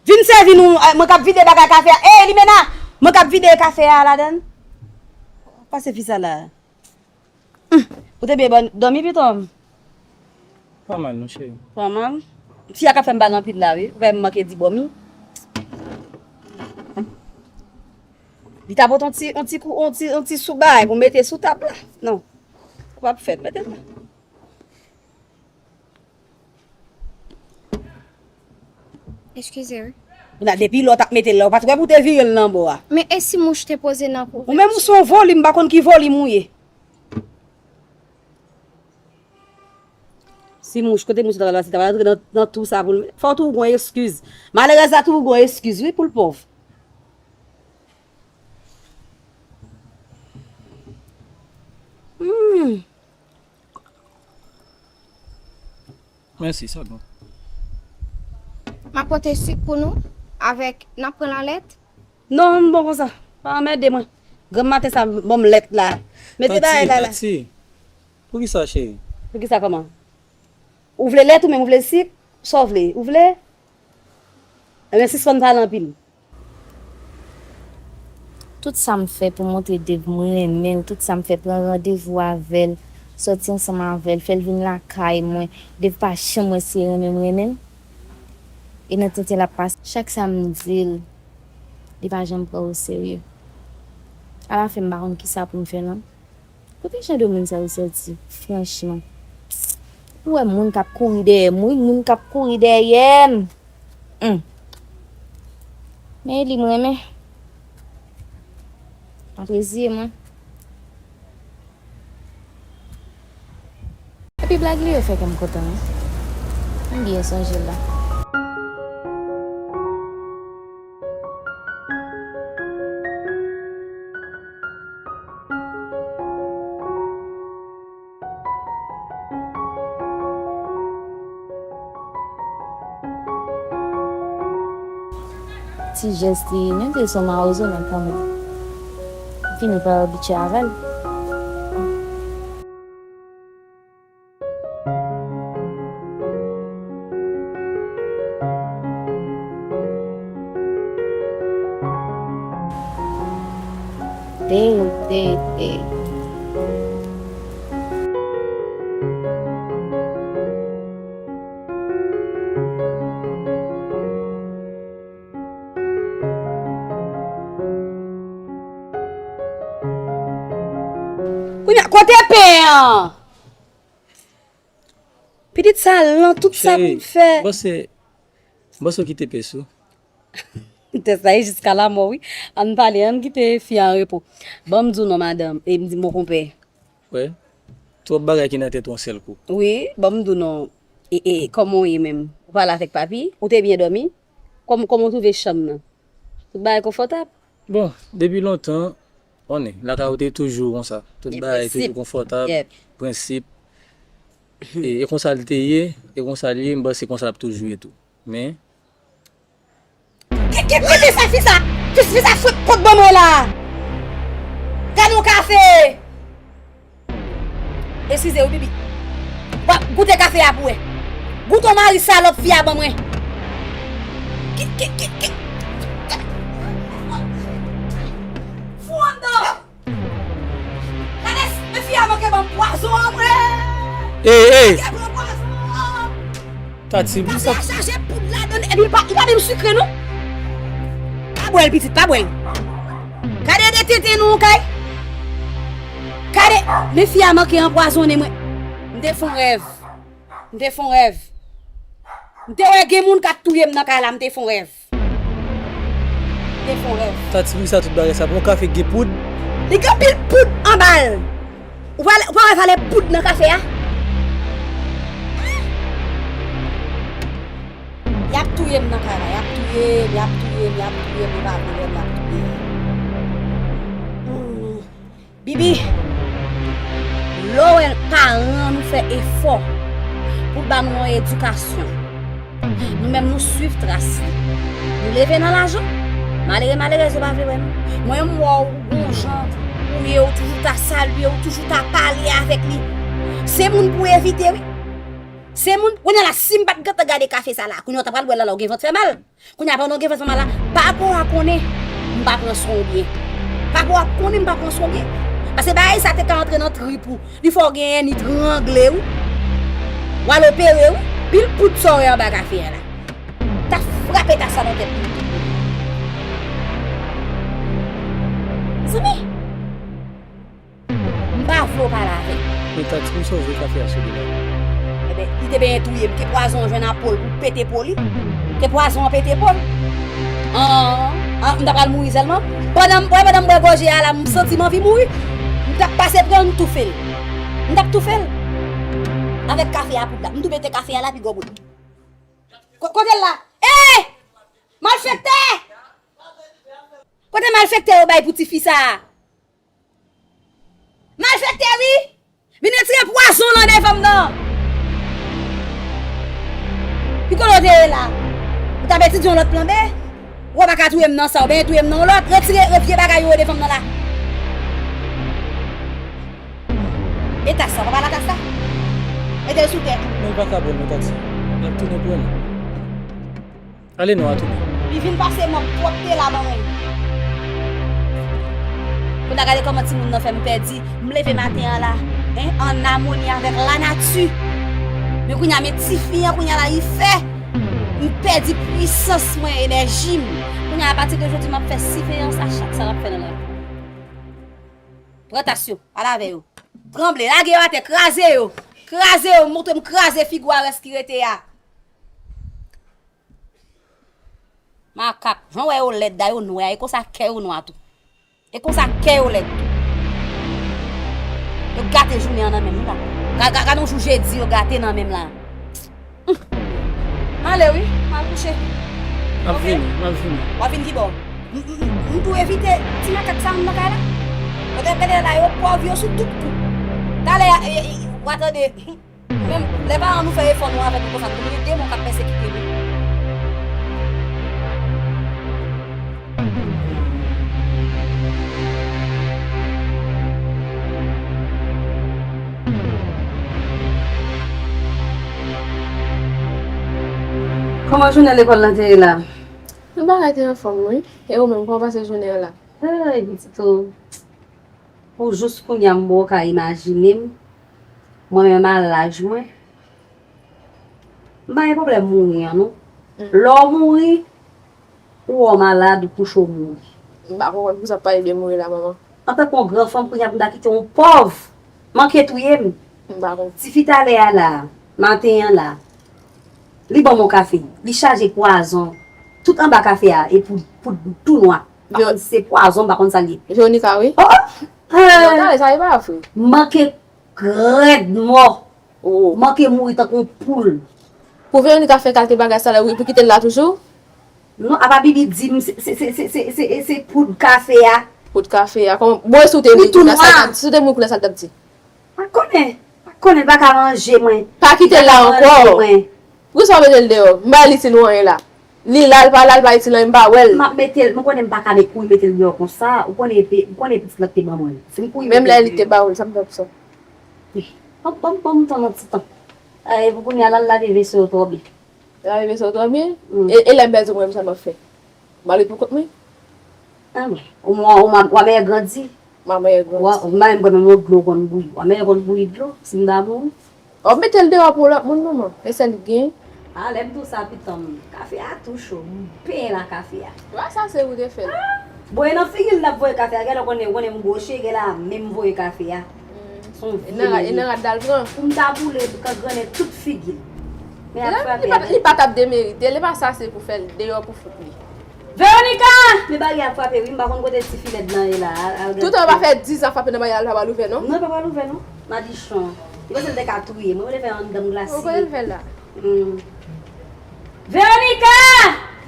Vin sèvi nou, eh, mwen k ap vide bagay kafe a. Ey, Limena! Mwen k ap vide kafe a ladann. Pase fi sa la. Hum, ou te byen bòn, dòmi pito? Pa mal, non, cheri. Pa mal. Fi a ka fè m bal anpil la, wi. Ou wè m manke di bòmi. Li ta pote yon ti, yon ti kou, yon ti, yon ti sou bagay pou mete sou tab la. Non. Ou p ap fè, mete l la. Eskize, wi. Kounye a, depi lè w t ap mete l la, ou pa t wè pou w te vire l nan bò a. Men e si mouch te poze nan kou? Ou menm ou se yon volim, m pa konn ki volim ou ye. Si mouch, kote mouch ta pral pase, ta pral antre nan, nan tou sa pou l, fò w toujou gon eskiz. Malerèz la toujou gon eskiz, wi, pou l pòv. Hmm. Mèsi, sa bon. M ap pote sik pou nou, avèk, n ap pran lalèt. Non, m bon konsa. Pa anmède mwen. Granm maten sa, ban m lèt la. Mete bagay la la. Tati, Tati. Poukisa, cheri? Poukisa kòman? Ou vle lèt ou menm, ou vle sik? Sa w vle? Ou vle? Ebyen, sispann pale anpil. Tout sa m fè pou montre Dave m renmen l, tout sa m fè pran randevou avè l, sòti ansanm avè l, fè l vin lakay mwen, Dave pa janm wè si e renmen m renmen l. E nan tenten l ap pase. Chak sa m di l, li pa janm pran oserye. Alafen m pa konn kisa pou m fè non. Kote jan de moun sa yo sòti, franchman? Ou wè moun k ap kouri dèyè m, wi, moun k ap kouri dèyè m. Hum. Men e li m renmen. Apreziye mwen. Epi blag li yo fè kè m kontan, wi. M byen sonje l la. Ti jès li, menm si se yon mawozo, men kanmenm. Fini pa abitye avè l. Te, te, te. Kounye a, kote pen an? Pitit sa lan, tout sa pou m fè. Cheri, m panse, m panse w kite pen sou. Tès la e jiska lamò, wi. Ann pale, ann kite fi a an repo. Ban m di w non, madanm, e m di mon konpè. Wè, twòp bagay ki nan tèt ou yon sèl kou. Wi, ban m di w non. E, e, kòman w ye menm? Ou pale avèk papi? Ou te byen dòmi? Kòm-, kòman w twouve chanm nan? Tout bagay konfòtab? Bon, depi lontan, konnen, lakay ou te toujou konsa. Tout bagay toujou konfòtab, prensip. E, e konsa l te ye, e konsa l ye, m panse konsa l ap toujou ye tou. Men, Ki, ki, ki, ki sa fi sa? Ki fi sa fout pot ban mwen la? Gade yon kafe! Eskize wi, Bibi. W ap goute kafe a pou wè. Goute yon mari salòp fi a ban mwen. Ki, ki, ki, ki. Fou anndan! Gade, men fi a manke ban m pwazon an, mwen! Ey, ey! Manke pran pwazon an! Tati, m sa. Kafe a chaje poud ladan l, epi li pa, li pa menm sikre, non. Pa bwè l, pitit, pa bwè l. Gade de tenten nou, kay. Gade, men fi a manke anpwazonnen mwen. M te fè yon rèv. M te fè yon rèv. M te wè gen moun k ap touye m nan kay la, m te fè yon rèv. M te fè yon rèv. Tati, pou sa tout bagay sa, pou yon kafe gen poud? Li gen anpil poud anba l. Ou pa, ou pa wè valè poud nan kafe a? Y ap touye m nan kay la, y ap touye m, y ap touye m, y ap touye m, yo pa vle wè m, y ap touye m. Hmm. Bibi, lè w wè paran nou fè efò pou ba nou yon edikasyon, nou menm nou swiv tras li. Nou leve nan lajan, malere, malerèz yo pa vle wè nou. Mwen, m wè w gon jan ou ye, ou toujou ta salye, ou toujou ta pale avèk li. Se moun pou evite, wi. Se moun, kounye a la, si m pa t gentan gade kafe sa la, kounye a w ta pral bwè l la, la, ou gen vant fè mal. Kounye a, pandan w gen vant fè mal la, papa w a konnen m pa pran swen w byen. Papa w a konnen m pa pran swen w byen. Paske bagay sa te ka antre nan trip ou. Li fè w genyen ni trangle, wi. W al opere, wi. Pil poud sa w wè anba kafe a la. Ta frape tas sa nan tèt li. Zanmi! M pa vle w pale avè l. Men Tati, m sove kafe a sou li la. Ebyen, li te benyen touye m. Te pwazon an jwenn a po l pou pete po li. Te pwazon an pete po l. An, an, m ta pral mouri sèlman. Pandan m bwè, pandan m bwè gòje a la, m santi m anvi mouri. M t ap pase pran, m toufe l. M t ap toufe l. Avèk kafe a poud la. M tou mete kafe a la pi gwo bout. Ko-, kote l la? Ey! Malfektè! Kote malfektè yo bay pou tifi sa a? Malfektè wi! Vin retire pwazon nan devan m nan! Pi kote w te ye la? Ou t ap etidye yon lòt plan B? Ou pa ka touye m nan sa, oubyen touye m nan yon lòt? Retire, retire bagay yo devan m nan la! E tas sa, w pa pale a tas sa? Mete l sou tè. Non, l pa ka pran nan taksi. L ap tounen pran l. Ale non, a tounen. Li vin pase mòp pwòpte la ban mwen. Kounye a gade kòman timoun nan fè m pèdi. M leve maten an la, en, an amoni avèk lanati. Men kounye a, men tifi an, kounye a la, li fè m pèdi pwisans mwen, enèji m. Kounye a, apati de jodi, m ap fè siveyans a chak sa l ap fè nan lavi. Pran tas yo, al avè yo. Tranble, lage yo atè, kraze yo. Kraze yo, montre m kraze figi w a rès ki rete a. Makak, jan w wè yo lèd, dayè yo nwè a, e konsa kè yo nwa tou. E konsa kè yo lèd tou. Yo gate jounen an nan men m wi la. Ga-, ga-, gade yon jou jedi yo gate nan men m la. Humm. M ale wi, m al kouche. M ap vini, m ap vini. W ap vin kibò? M, m, m, m tou evite ti makak sa anndan kay la. Gade, gade la yo pòv yo sou tout kou. Talè, e, e, w a tande. Menm lè paran nou fè efò nou avè nou konsa, nou gen demon k ap pèsekite nou. Kòman jounen lekòl lan te ye la? Tout bagay te anfòm, wi. E ou menm, kòman w pase jounen an la? Ay, pitit o. Pou jous kounye a, m poko ka imajine m. Mwen menm a laj mwen, m pa gen pwoblèm mouri an, non. Lè w mouri, ou wè w malad, ou kouche, w mouri. M pa konprann pou sa w ap pale de mouri la, manman. Antanke yon gran fanm, kounye a pou m ta kite yon pòv manke touye m. M pa konprann. Tifi talè a la, maten an la, li ban m yon kafe, li chaje pwazon. Tout anba kafe a, e poud, poud tou nwa. M pa konn si se pwazon, m pa konn sa l ye. Veronica, wi. Oh, oh! Non, talè, sa e pa vre. Manke rèd mò. Oh. Manke mouri tankou yon poul. Pou Veronica fè kalite bagay sa la, wi, pou kite l la toujou? Non, apa Bibi di m se, se, se poud kafe a. Poud kafe a, kòman? Bon, e si w te mouri kounye a, sa l t ap, si w te mouri kounye a, sa l t ap di? Pa konnen, pa konnen, l pa ka ranje mwen. Pa kite l la ankò. Poukisa w mete l deyò? M pa wè l itil ou anyen la. Li la, l pa la, l pa itil anyen, m pa wè l. M ap mete l, m konnen m pa ka met kouri mete l deyò konsa. Ou konnen, ou konnen pitit lan te ban mwen. Si m kouri mete l deyò. Menm lè li te ba ou l, sa m fè pou sa? Ban m, ban m, ban m tann yon ti tan. E pou kounye a la, l lave veso yo twò byen. Lave veso twò byen? E, e lè m pèdi mwen, sa m ap fè? M ale pou kont mwen? Ah, mwen. Ou, ou, ou, ou mèyè grandi. Mwen mèyè grandi. Ou pa menm konn yon dlo konn bouyi. Ou mèyè konn bouyi dlo, si m ta mouri. W ap mete l deyò pou lòt moun, manman. E sèl li gen. Ah, lè m di w sa, pitan m. Kafe a tou cho. M penyen la kafe a. Wa sa se ou te fè l. Bon, e nan figi l n ap voye kafe a. Genlè w konnen, ou konnen m gwoche, genlè a men m voye kafe a. Se yon vye meri. E nan rad la l pran. Pou m ta boule, pou kangrannen tout figi l. Men ap frape avè l. Li pa t ap demerite l, e pa sa se pou fè l deyò pou fout li. Veronica! Men baryè ap frape wi, m pa konn kote ti fi lèd lan ye la. Al, al gade. Toutan w pa fè diz an frape nan baryè a, l pa pral ouvè non. Non, l pa pral ouvè non. Madichon. Li panse l te ka touye m. Mwen vle fè anndan m glase. Ou kote l fè la? Hmm. Veronica!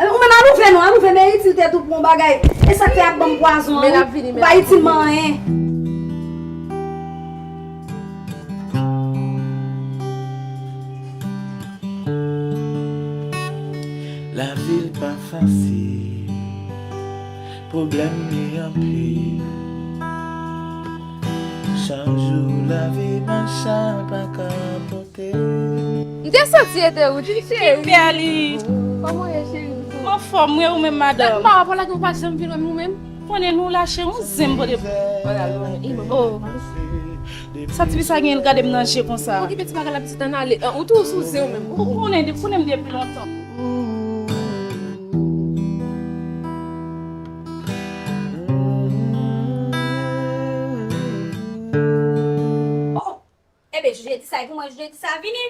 Ou menm al ouvè non, al ouvè, men itil tèt ou pou yon bagay. E sa k fè ap ban m pwazon an wi. Ou pa itil m anyen. Lavi l pa fasil, pwoblèm li anpil. Chak jou lavi mwen sa pa ka pote. M te santi e te ou, Jim cheri. Kimberly. Kòman w ye, cheri? M anfòm, wi, ou menm, madanm? Gad pa rapò la, ou pa janm vin wè m, ou menm? Konnen nou lache yon zen m pote. Oh. Sa tifi sa gen l gade m nan je konsa? Okipe ti bagay la, pitit, ann ale. Ou tou sou zen ou menm. Ou konnen, ou konnen m depi lontan. Oh! Ebyen, jedi sa, e pou mwen jedi sa vini.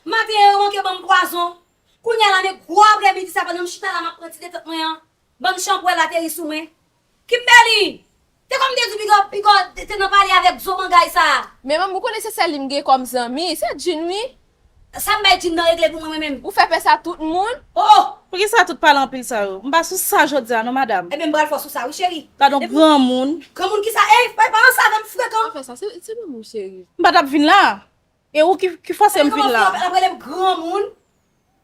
Maten an, yo manke ban m pwazon. Kounye a la, men gwo aprèmidi sa, pandan m chita la, m ap pran ti detant mwen an, bann chanpwèl ateri sou mwen. Kimberly! Te kòm te di w piga, piga te nan pale avèk zo mangay sa a. Men manmi, ou konnen se sèl li m gen kòm zanmi, se Jean wi. Sa m bay Jean nan regle pou mwen, mwen menm. Ou fè pè sa tout moun? Oh! Poukisa tout pale anpil sa yo? M pa sou sa jodi a non, madanm. Ebyen, m pral fè w sou sa wi, cheri. Gadon granmoun. Granmoun kisa? Ey, pa, pa ansanm avè m frekan. Pa fè sa, se, se manmi w, cheri. M pa t ap vin la. E ou ki, ki fòse m vin la. L ap rele m granmoun.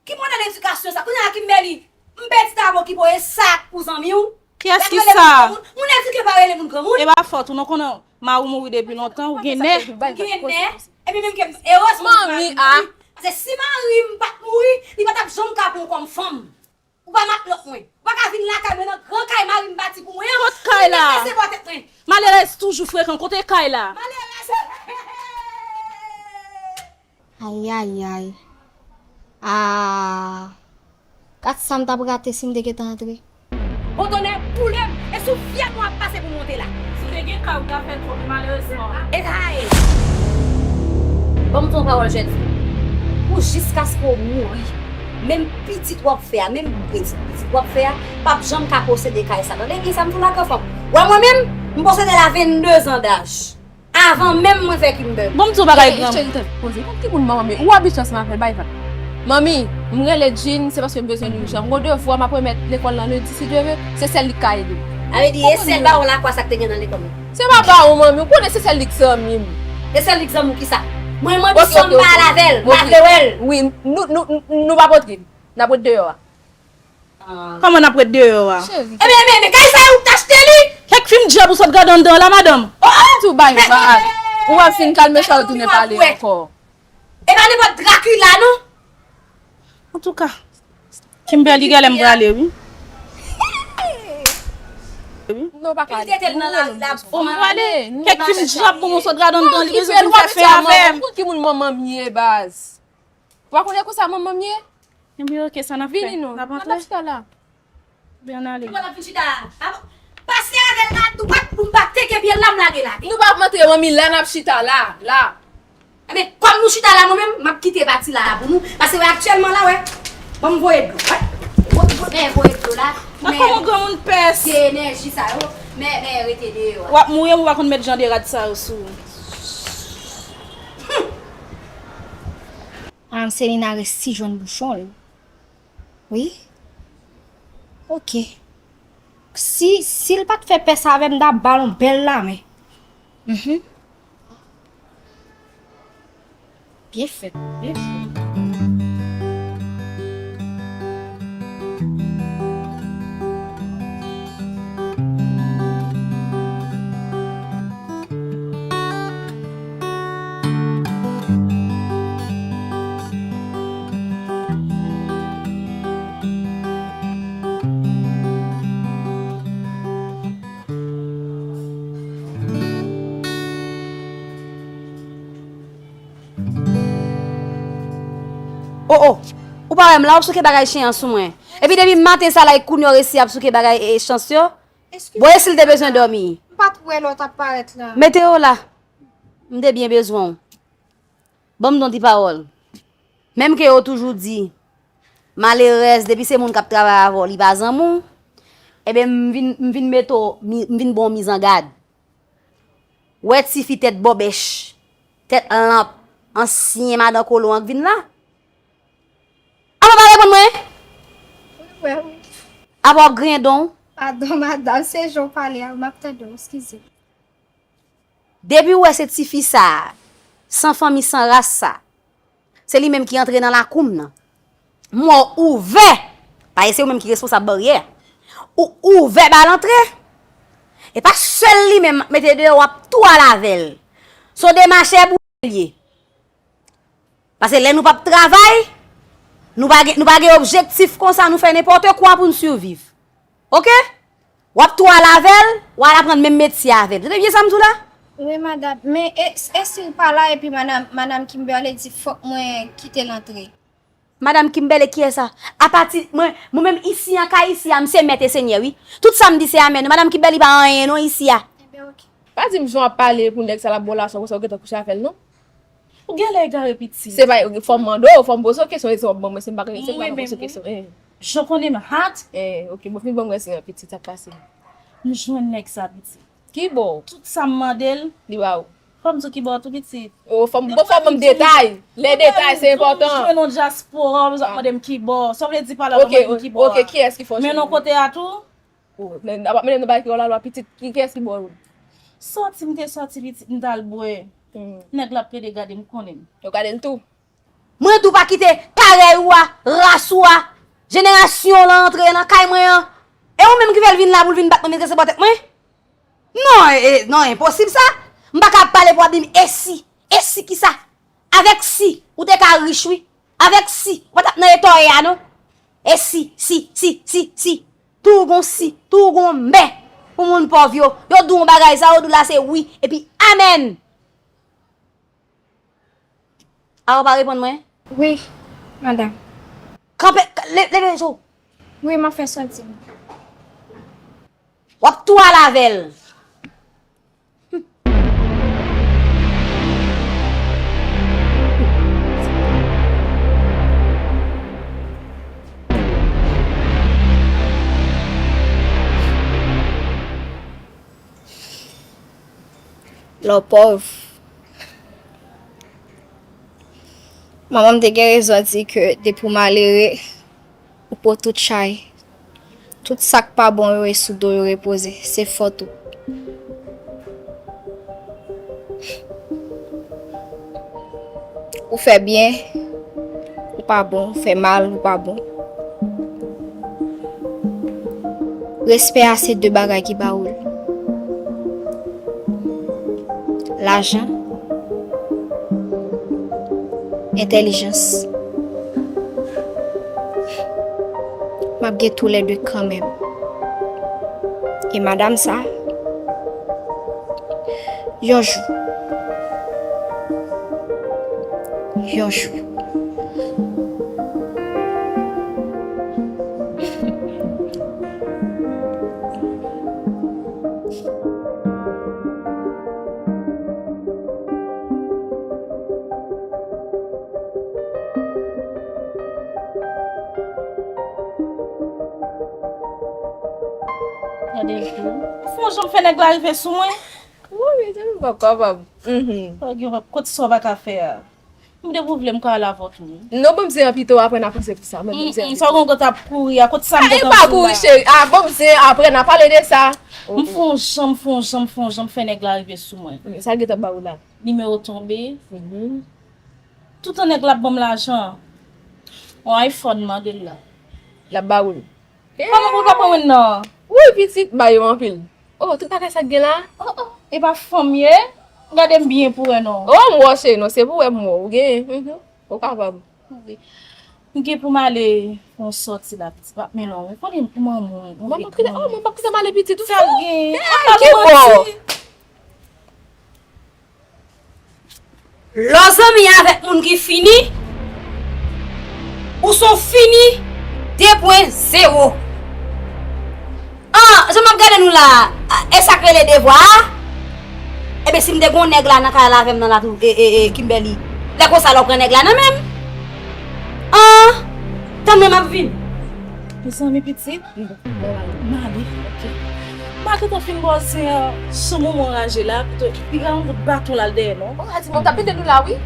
Ki modèl edikasyon sa? Kounye a Kimberly, m pèdi tablo ki pou e sa pou zanmi w. Kiyès ki sa? Moun edike pa rele moun granmoun. E pa fòt ou non, konnen mari w mouri depi lontan, ou gen nè. Ou gen nè. Epi menm ke m, erezman m pa mouri. Paske si mari m pa t mouri, li pa t ap janm ka pran w kòm fanm. Ou pa matlòt mwen. Ou pa ka vin lakay mwen nan gran kay mari m bati pou mwen an. Kot kay la? Ou vin kase bò tèt mwen. Malerèz toujou frekan. Kote kay la? Malerèz. Ayayay. Ah. Gad sa m t ap rate si m te gentan antre. Bon tonnè boule m, e sou fyèl mwen ap pase pou monte la. Si w te gen kay, ou ta fè twòp, malerezman. E sa ye. Ban m di w yon pawòl, jèn fi. Pou jiskaske w mouri, menm pitit w ap fè a, menm pitit pitit w ap fè a, p ap janm ka posede kay sa. Tande byen sa m di w la, gran fanm. Wè mwen menm, m posede l a venndezan daj. Avan menm mwen fè Kimberly. Bon, m di w bagay granm. Cheri, tande, poze. Kont ki moun manmi, ou abitye ansanm avè l, bay vag. Manmi, m rele Jean, se paske m bezwen li ijan. M gon devwa, m ap remèt lekòl lan lendi, si Dye vle, se sèl li k ka ede m. Sa vle di, e sèl bawon lakwa sa k te gen nan lekòl lan? Se pa bawon, manmi, ou konnen se sèl li k zanmi m. E sèl li k zanmi w kisa? Mwen, mwen, misyon m pa al avè l, m pa vle wè l. Wi, nou, nou, nou pa potre, n ap ret deyò a. Kòman n ap ret deyò a? Cheri. Ebyen, men, men, kay sa yo ou t achte li? Kèk fim djab ou sot gade anndan la, madanm. Oh, oh! Tou bay, ba. Ou wè fin kalme chay ou tounen pale ankò. E pa nenpòt Drakila, non. Antouka, Kimberly genlè m prale, wi. Non, pa ka. Li te nan lari la. Fò m prale. Kèk fin djab bon, monso dra dan dan, li bezwen vin fè fen avè m. Ki moun manman m ye, baz? Ou pa konnen konsa manman m ye? Ebyen, oke, sa n ap fè? Vini non. N ap antre? N ap chita la. Byen ale. Ou pa vin chita la. Pase avè l nan dwat pou m pa teke pye l la, m lage l atè. Nou pa ap antre, manmi, la n ap chita la, la. Ebyen, kòm nou chita la, mwen menm, m ap kite pati la a pou nou. Paske, wè, aktyèlman la, wè, ban m voye dlo, wè. Vo-, vo-, men voye dlo la. Nan kòman granmoun pès? Vye enèji sa yo, men, men rete deyò a. W ap mouri, ou pa konn met jan de rad sa yo sou ou. Anselina resi jwenn bouchon l. Wi. Oke. Si, si l pa t fè pès avè m, m ta ba l yon bèl lamen. Mhm. Byen fèt, byen fèt. Oh, oh, ou pa wè m la, w ap souke bagay chen an sou mwen. Epi depi maten sa la, e kounye a w resi ap souke bagay e, e chans yo. Bon, e si l te bezwen dòmi? M pa t wè lè w t ap parèt la. Mete yo la. M te byen bezwen w. Ban m di yon ti pawòl. Menm ke yo toujou di, malerèz, depi se moun k ap travay avè w, li pa zanmi w, ebyen, m vin, m vin mete w, mi- m vin ba w mizangad. Wè tifi tèt bòbèch, tèt lanp, ansyen madan kolon an k vin la? Apa w pa reponn mwen? Wi, wi, wi. Apa w ap griyen don w? Padon, madanm, se jan w pale a, m ap tande w, eskize. Depi w wè se tifi sa a, san fanmi, san ras sa, se li menm ki antre nan lakou m nan. M wè w ouvè, paske se ou menm ki responsab baryè. Ou ouvè ba l antre. E pa sèl li menm m ap mete deyò, w ap tou al avè l. Se yon demachè pou l ye. Paske lè nou p ap travay, nou pa gen, nou pa gen objektif konsa, nou fè nenpòt kwa pou n siviv. Oke? W ap tou al avè l, w al aprann menm metye avè l. Tande byen sa m di w la? Wi, madanm. Men e, e si l pa la epi madanm, madanm Kimberly di fòk mwen kite l antre? Madanm Kimberly, kiyès sa? Apati, mwen, mwen menm isi an, kay isi a, m se mèt e senyè, wi. Tout sa m di se amèn. Madanm Kimberly pa anyen non isi a. Ebyen, oke. Pa di m jan w ap pale pou nèg sa l ap ba w lajan konsa, ou gentan kouche avè l, non? Ou genlè egare, pitit. Se pa, fò m mande w, fò m poze w kesyon, e si w ap ban mwen, si m pa gen, si m pa ka poze w kesyon. Jan w konnen m hot. Eh, oke, bon, fin ban mwen se yon pitit, sa k pase? M jwenn nèg sa, pitit. Ki bò? Tout sa m mande l, li ba w. Fò m di w ki bò tou, pitit. Oh, fò m, bon, fò m ban m detay. Lè detay, se enpòtan. Jwenn yon dyaspora, w ap mande m ki bò. Sa w vle di pa la, w ap mande m ki bò a? Oke, kiyès ki fè w jwenn? Men non kote a tou. Oh, men, apa, men, nan bagay ki lalwa, pitit, ki, kiyès ki ba w? Sòti, m te sòti, pitit, m t al bwè. Hmm. Nèg la ap plede gade m, konnen m. Yo gade l tou. Mwen tou pa kite parèy ou a, ras ou a, jenerasyon w lan antre nan kay mwen an. E ou menm ki fè l vin la pou l vin bat mwen, vin kase bò tèt mwen? Non, e, e, non, enposib sa. M pa ka ap pale pou w ap di m, e si, e si kisa? Avèk si, ou te ka rich wi. Avèk si, ou pa t ap nan eta w ye a non. E si, si, si, si, si. Tou gon si, tou gon men. Pou moun pòv yo, yo di w yon bagay, sa yo di w la se wi, epi amèn. A ou pa reponn mwen? Wi, madanm. Kanpe, le-, leve je w. Wi, m ap fè sòti. W ap tou al avè l. Lè w pòv. Manman m te gen rezon di ke depi w malere, ou po tout chay. Tout sa k pa bon yo e sou do yo repoze. Se fòt ou. Ou fè byen, ou pa bon, ou fè mal, ou pa bon. Respè a se de bagay ki ba ou l. Lajan, entèlijans. Gen toulède kanmenm. E madanm sa, yon jou, yon jou. Gade l tou. Fon jan m fè nèg la rive sou mwen. Wi, wi, jan m pa kapab. Mhm. Kote sa w pa ka fè a? M te pou vle m ka al avè w tou. Non, ban m zen an pito, apre n a koze pou sa. Ban m zen an pito. Sa w gen w t ap kouri a, kote sa m gentan sou la? E pa kouri, cheri. A, ban m zen an, apre n a pale de sa. M fon jan, m fon jan, m fon jan, m fè nèg la rive sou mwen. Sa l gentan ba ou la? Nimewo tonbe. Mhm. Toutan nèg la ap ban m lajan. On iPhone, mande l la. L ap ba ou l. Kòman pou l pa pran mwen nan? Wi, pitit, ba yo anpil. Oh, tout bagay sa k gen la? Oh, oh, e pa fanm ye? Gade m byen pou wè non. Oh, m wè w, cheri, non, se pou wè m wè w, ou gen, mhm, ou kapab. Wi. M gen pou m ale fè yon sòti la, pitit, m ap mennen w. Ou konnen kouman moun, ou vle kouman moun. Mwen p ap kite, oh, mwen p ap kite m ale, pitit, ou fou? Sa gen? Hey, ki bò? Lè w zanmi avèk moun ki fini, ou se yon fini de pwen zewo. An, jan m ap gade nou la a, e sa k rele devwa a? Ebyen, si m te gen yon nèg la nan kay la avè m nan la tou, e, e, e, Kimberly, lè konsa la w pran nèg la nan men m? An, tann mwen, m ap vin. Mezanmi, pitit. M ale. M a gentan fin bò zen an, sou moman raje la, pito, piga yon kout baton la l dèyè non. Oh, Adimo, m t ap mete nou la, wi.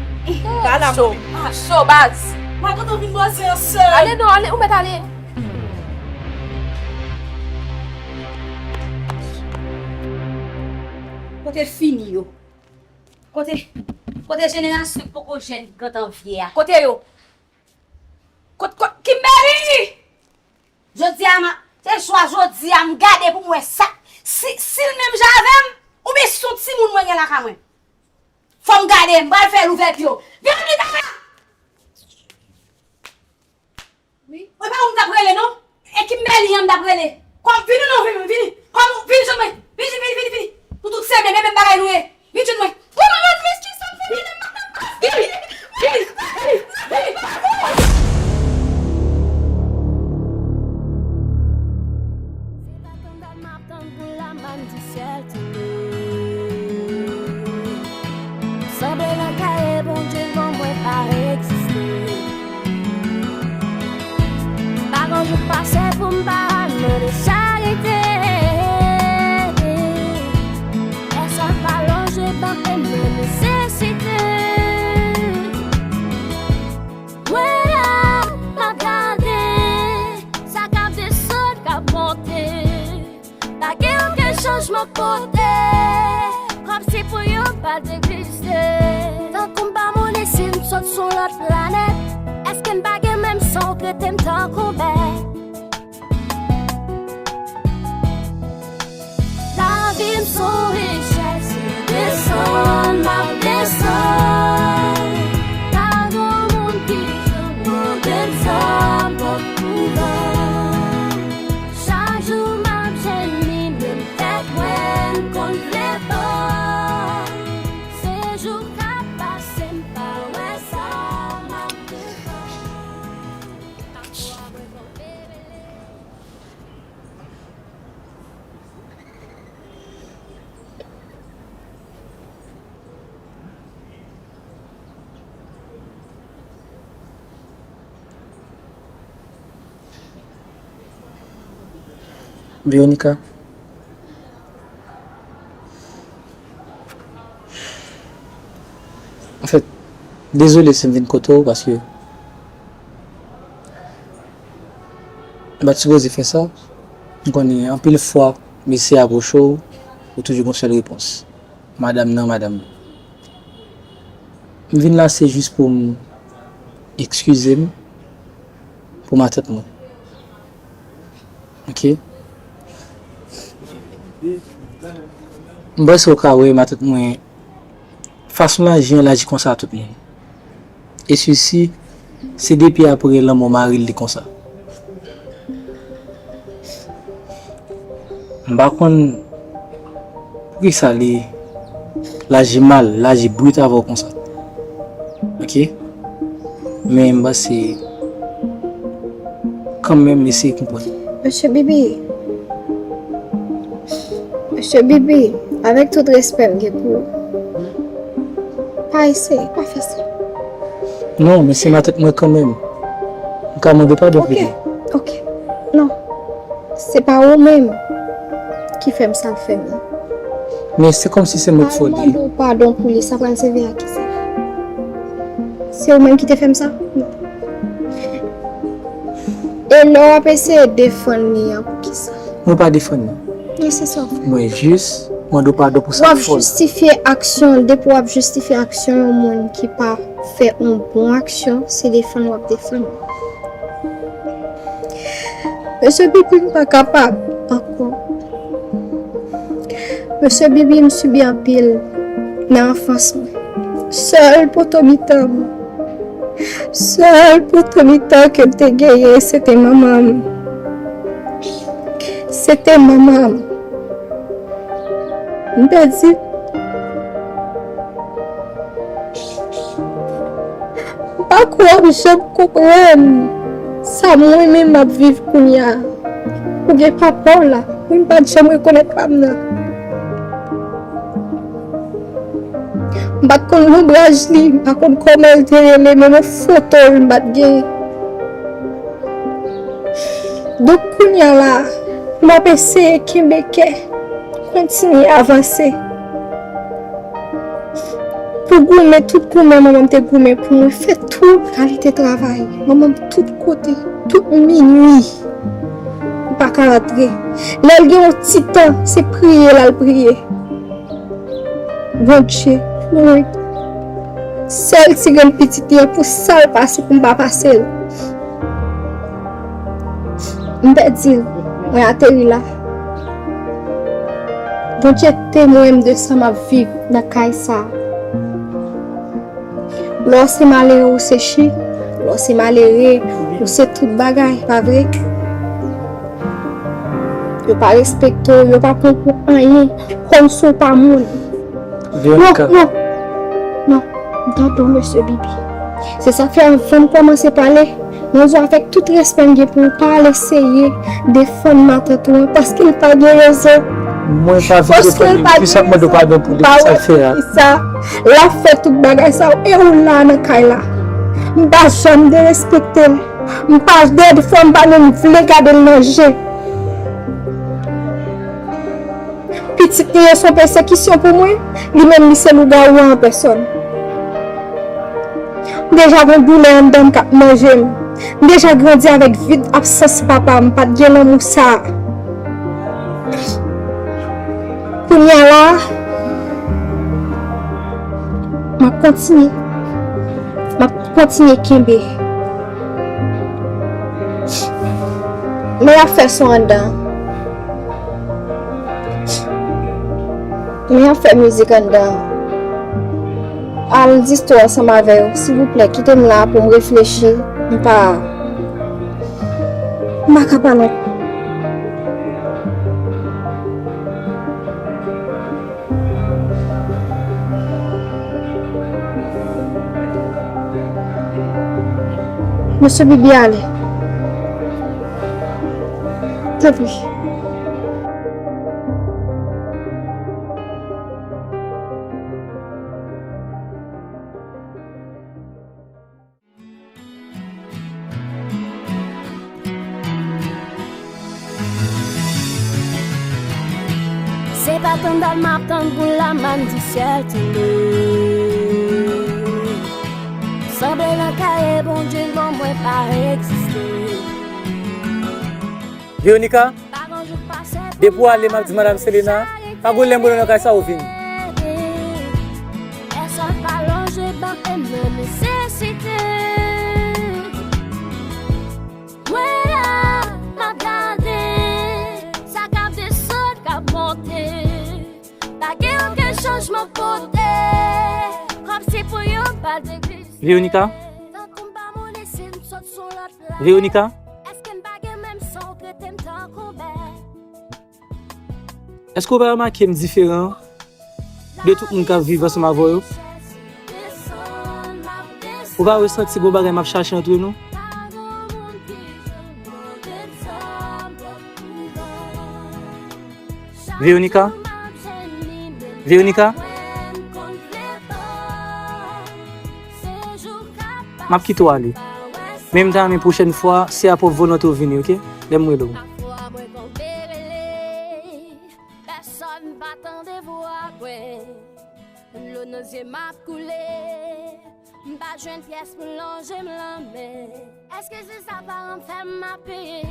Pa la, cho, cho, baz. M a gentan fin bò zen an, sè. Ale non, ale, ou mèt ale. Kote fini yo? Kote, kote jenerasyon ki poko jèn ki gentan vye a? Kote yo? Kot, kot, Kimberly! Jodi a, m a, se chwa jodi a, m gade pou m wè sa. Si, si l menm jan avè m, oubyen si se yon timoun mwen gen lakay mwen. Fò m gade, m pral fè l ouvè pye w. Veronica! Wi? Mwen pa ou m t ap rele, non? E Kimberly an m t ap rele. Kòm, vini non, vini, vini. Kòm, vini jwenn mwen. Vini, vini, vini, vini. Nou tout se menm, e menm bagay nou ye. Vin jwenn mwen. Kòman mwen, miskis, sa m fè, mwen menm, mwen menm. Vini, vini, vini, vini. Se pa tandal m ap tann pou lamann di syèl tonbe. Sanble nan kaye Bondye ban mwen pa egziste. Pa gen jou k pase pou m pa al mande charite. Lè sa pa lonje ban e mwen nesesite. Mwen la, m ap gade sa k ap desann, k ap monte. Pa gen okenn chanjman kote, kòmsi pou yo pa t egziste. Tankou m pa moun isit, m sot sou lòt planèt. Èske m pa gen menm san w trete m tankou bèt? Lavi m s on echèl, se desann m ap desann. Pa gen moun ki janm mande m sa m p ap trouve. Chak jou m ap jwenn li, menm tèt mwen m konn fletan. Se jou k ap pase m pa wè sa m ap desann. Veronica. Anfèt, dezole si m vin kote w, paske m pa t sipoze fè sa. M konnen anpil fwa, mesye apwoche w, ou toujou gen yon sèl repons. Madanm nan, madanm nan. M vin la, se jis pou m eskize m pou matant mwen. Ok? M panse w ka wè matant mwen, fason l aji an, l aji konsa a tout moun. E sesi, se depi apre lanmò mari l li konsa. M pa konn poukisa li l aji mal, l aji brit avè w konsa. Ok? Men m panse kanmenm eseye konprann. Mesye Bibi, Mesye Bibi, avèk tout respè m gen pou ou, pa eseye, pa fè sa. Non, men se matant mwen kanmenm. M ka mande padon pou li. Ok, ok. Non. Se pa ou menm ki fè m sa l fè m nan. Men se kòmsi se mwen k fè li. Al mande w padon pou li, sa pral sèvi a kisa? Se ou menm ki te fè m sa? Non. E lè w ap eseye defann li an, poukisa? Mwen pa defann li. Non, se sa w fè. Mwen jis mande w padon pou sa m fè w la. W ap jistifye aksyon, depi w ap jistifye aksyon yon moun ki pa fè yon bon aksyon, se defann w ap defann. Mesye Bibi, m pa kapab ankò. Mesye Bibi, m sibi anpil nan anfans mwen. Sèl poto mitan m, sèl poto mitan ke m te genyen, se te manman m. Se te manman m. M pèdi. M pa kwè w ap janm konprann sa mwen menm m ap viv kounye a. Ou gen papa w la, men m pa t janm rekonèt pa m nan. M pa t konn lonbraj li, m pa konn kòman l te rele, menm yon foto l m pa t genyen. Donk, kounye a la, m ap eseye kenbe kè, kontinye avanse. Pou goumen, tout goumen manman m te goumen pou mwen, fè tout kalite travay. Manman m tout kote, tout minui, m pa ka rantre. Lè l gen yon ti tan, se priye l al priye. Bondye, pou mwen, sèl ti grenn pitit li an, pou sa l pase, pou m pa pase l. M pèdi l, mwen ateri la. Bondye temwen m de sa m ap viv nan kay sa a. Lè w se malere, ou se chi. Lè w se malere, ou se tout bagay, pa vre? Yo pa respekte w, yo pa pran w pou anyen, kòmsi w pa moun. Veronica. Non, non, non, m tande w, mesye Bibi. Se sa k fè anvan m kòmanse pale, mwen di w avèk tout respè m gen pou ou, pa al eseye defann matant ou an, paske l pa gen rezon. Mwen pa vin defann li, m jis ap mande w padon pou li, pou sa l fè a. Paske l pa gen rezon. M pa wè poukisa l ap fè tout bagay sa yo, e ou la nan kay la. M pa janm derespekte l. M pa, dèfwa m pa menm vle gade l nan je. Pitit li an se yon pèsekisyon pou mwen, li menm li se lougawou an pèsòn. M deja gen doulè anndan m k ap manje m. M deja grandi avèk vid absans papa m, m pa t gen lanmou sa a. Kounye a la, m ap kontinye. M ap kontinye kenbe. Men y ap fè son anndan. Men y ap fè mizik anndan. Al distwè ansanm avè yo, silvouplè, kite m la pou m reflechi. M pa, m pa ka pale. Mesye Bibi ale. Tanpri. Se pa tann dal m ap tann pou lamann di syèl tonbe. Sanble nan kaye Bondye ban mwen pa egziste. Veronica, depi w ale, m ap di Madam Selena, pa gen lè m rele w nan kay sa, ou vini. Lè sòl pa lonje ban m nan nesesite. Mwen la, m ap gade sa k ap desann, k ap monte. Pa gen okenn chanjman pote, kòmsi pou yo pa egziste. Veronica? Tankou m pa moun isit, m sot sou lòt planèt. Veronica? Èske m pa gen menm san w trete m tankou bèt? Èske w pa remake m diferan de tout moun k ap viv ansanm avè w yo? Ou pa resanti gon bagay m ap chache antre nou? Veronica? Veronica? M ap kite w ale. Men m ta renmen pwochèn fwa, se a pwòp volonte w vini, oke? Lè m rele w. Pèsonn pa tande vwa mwen. Dlo nan zye m ap koule. M pa jwenn pyès pou lonje m lanmen. Èske se sa paran m fè m ap peye?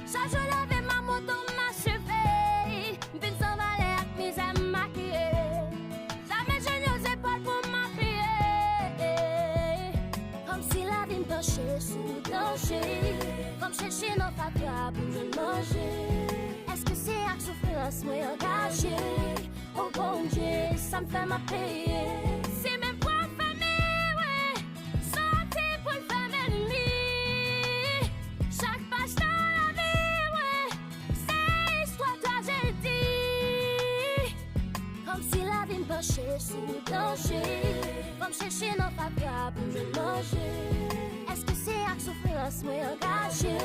Chak jou leve m a moto m a cheve. M vin san valè ak mizè m makiye. Jamè jwenn yon zepòl pou m apiye. Kòmsi lavi m panche sou danje. Kòm chèche nan fatra pou m jwenn manje. Èske se ak soufrans mwen angaje? O Bondye, sa m fè m ap peye. Se menm pwòp fanmi, wi, soti pou l fèmen li. Chak paj nan lavi, wi, se istwa trajedi. Kòmsi lavi m panche sou danje. Kòm chèche nan fatra pou m jwenn manje. Èske se ak soufrans mwen angaje?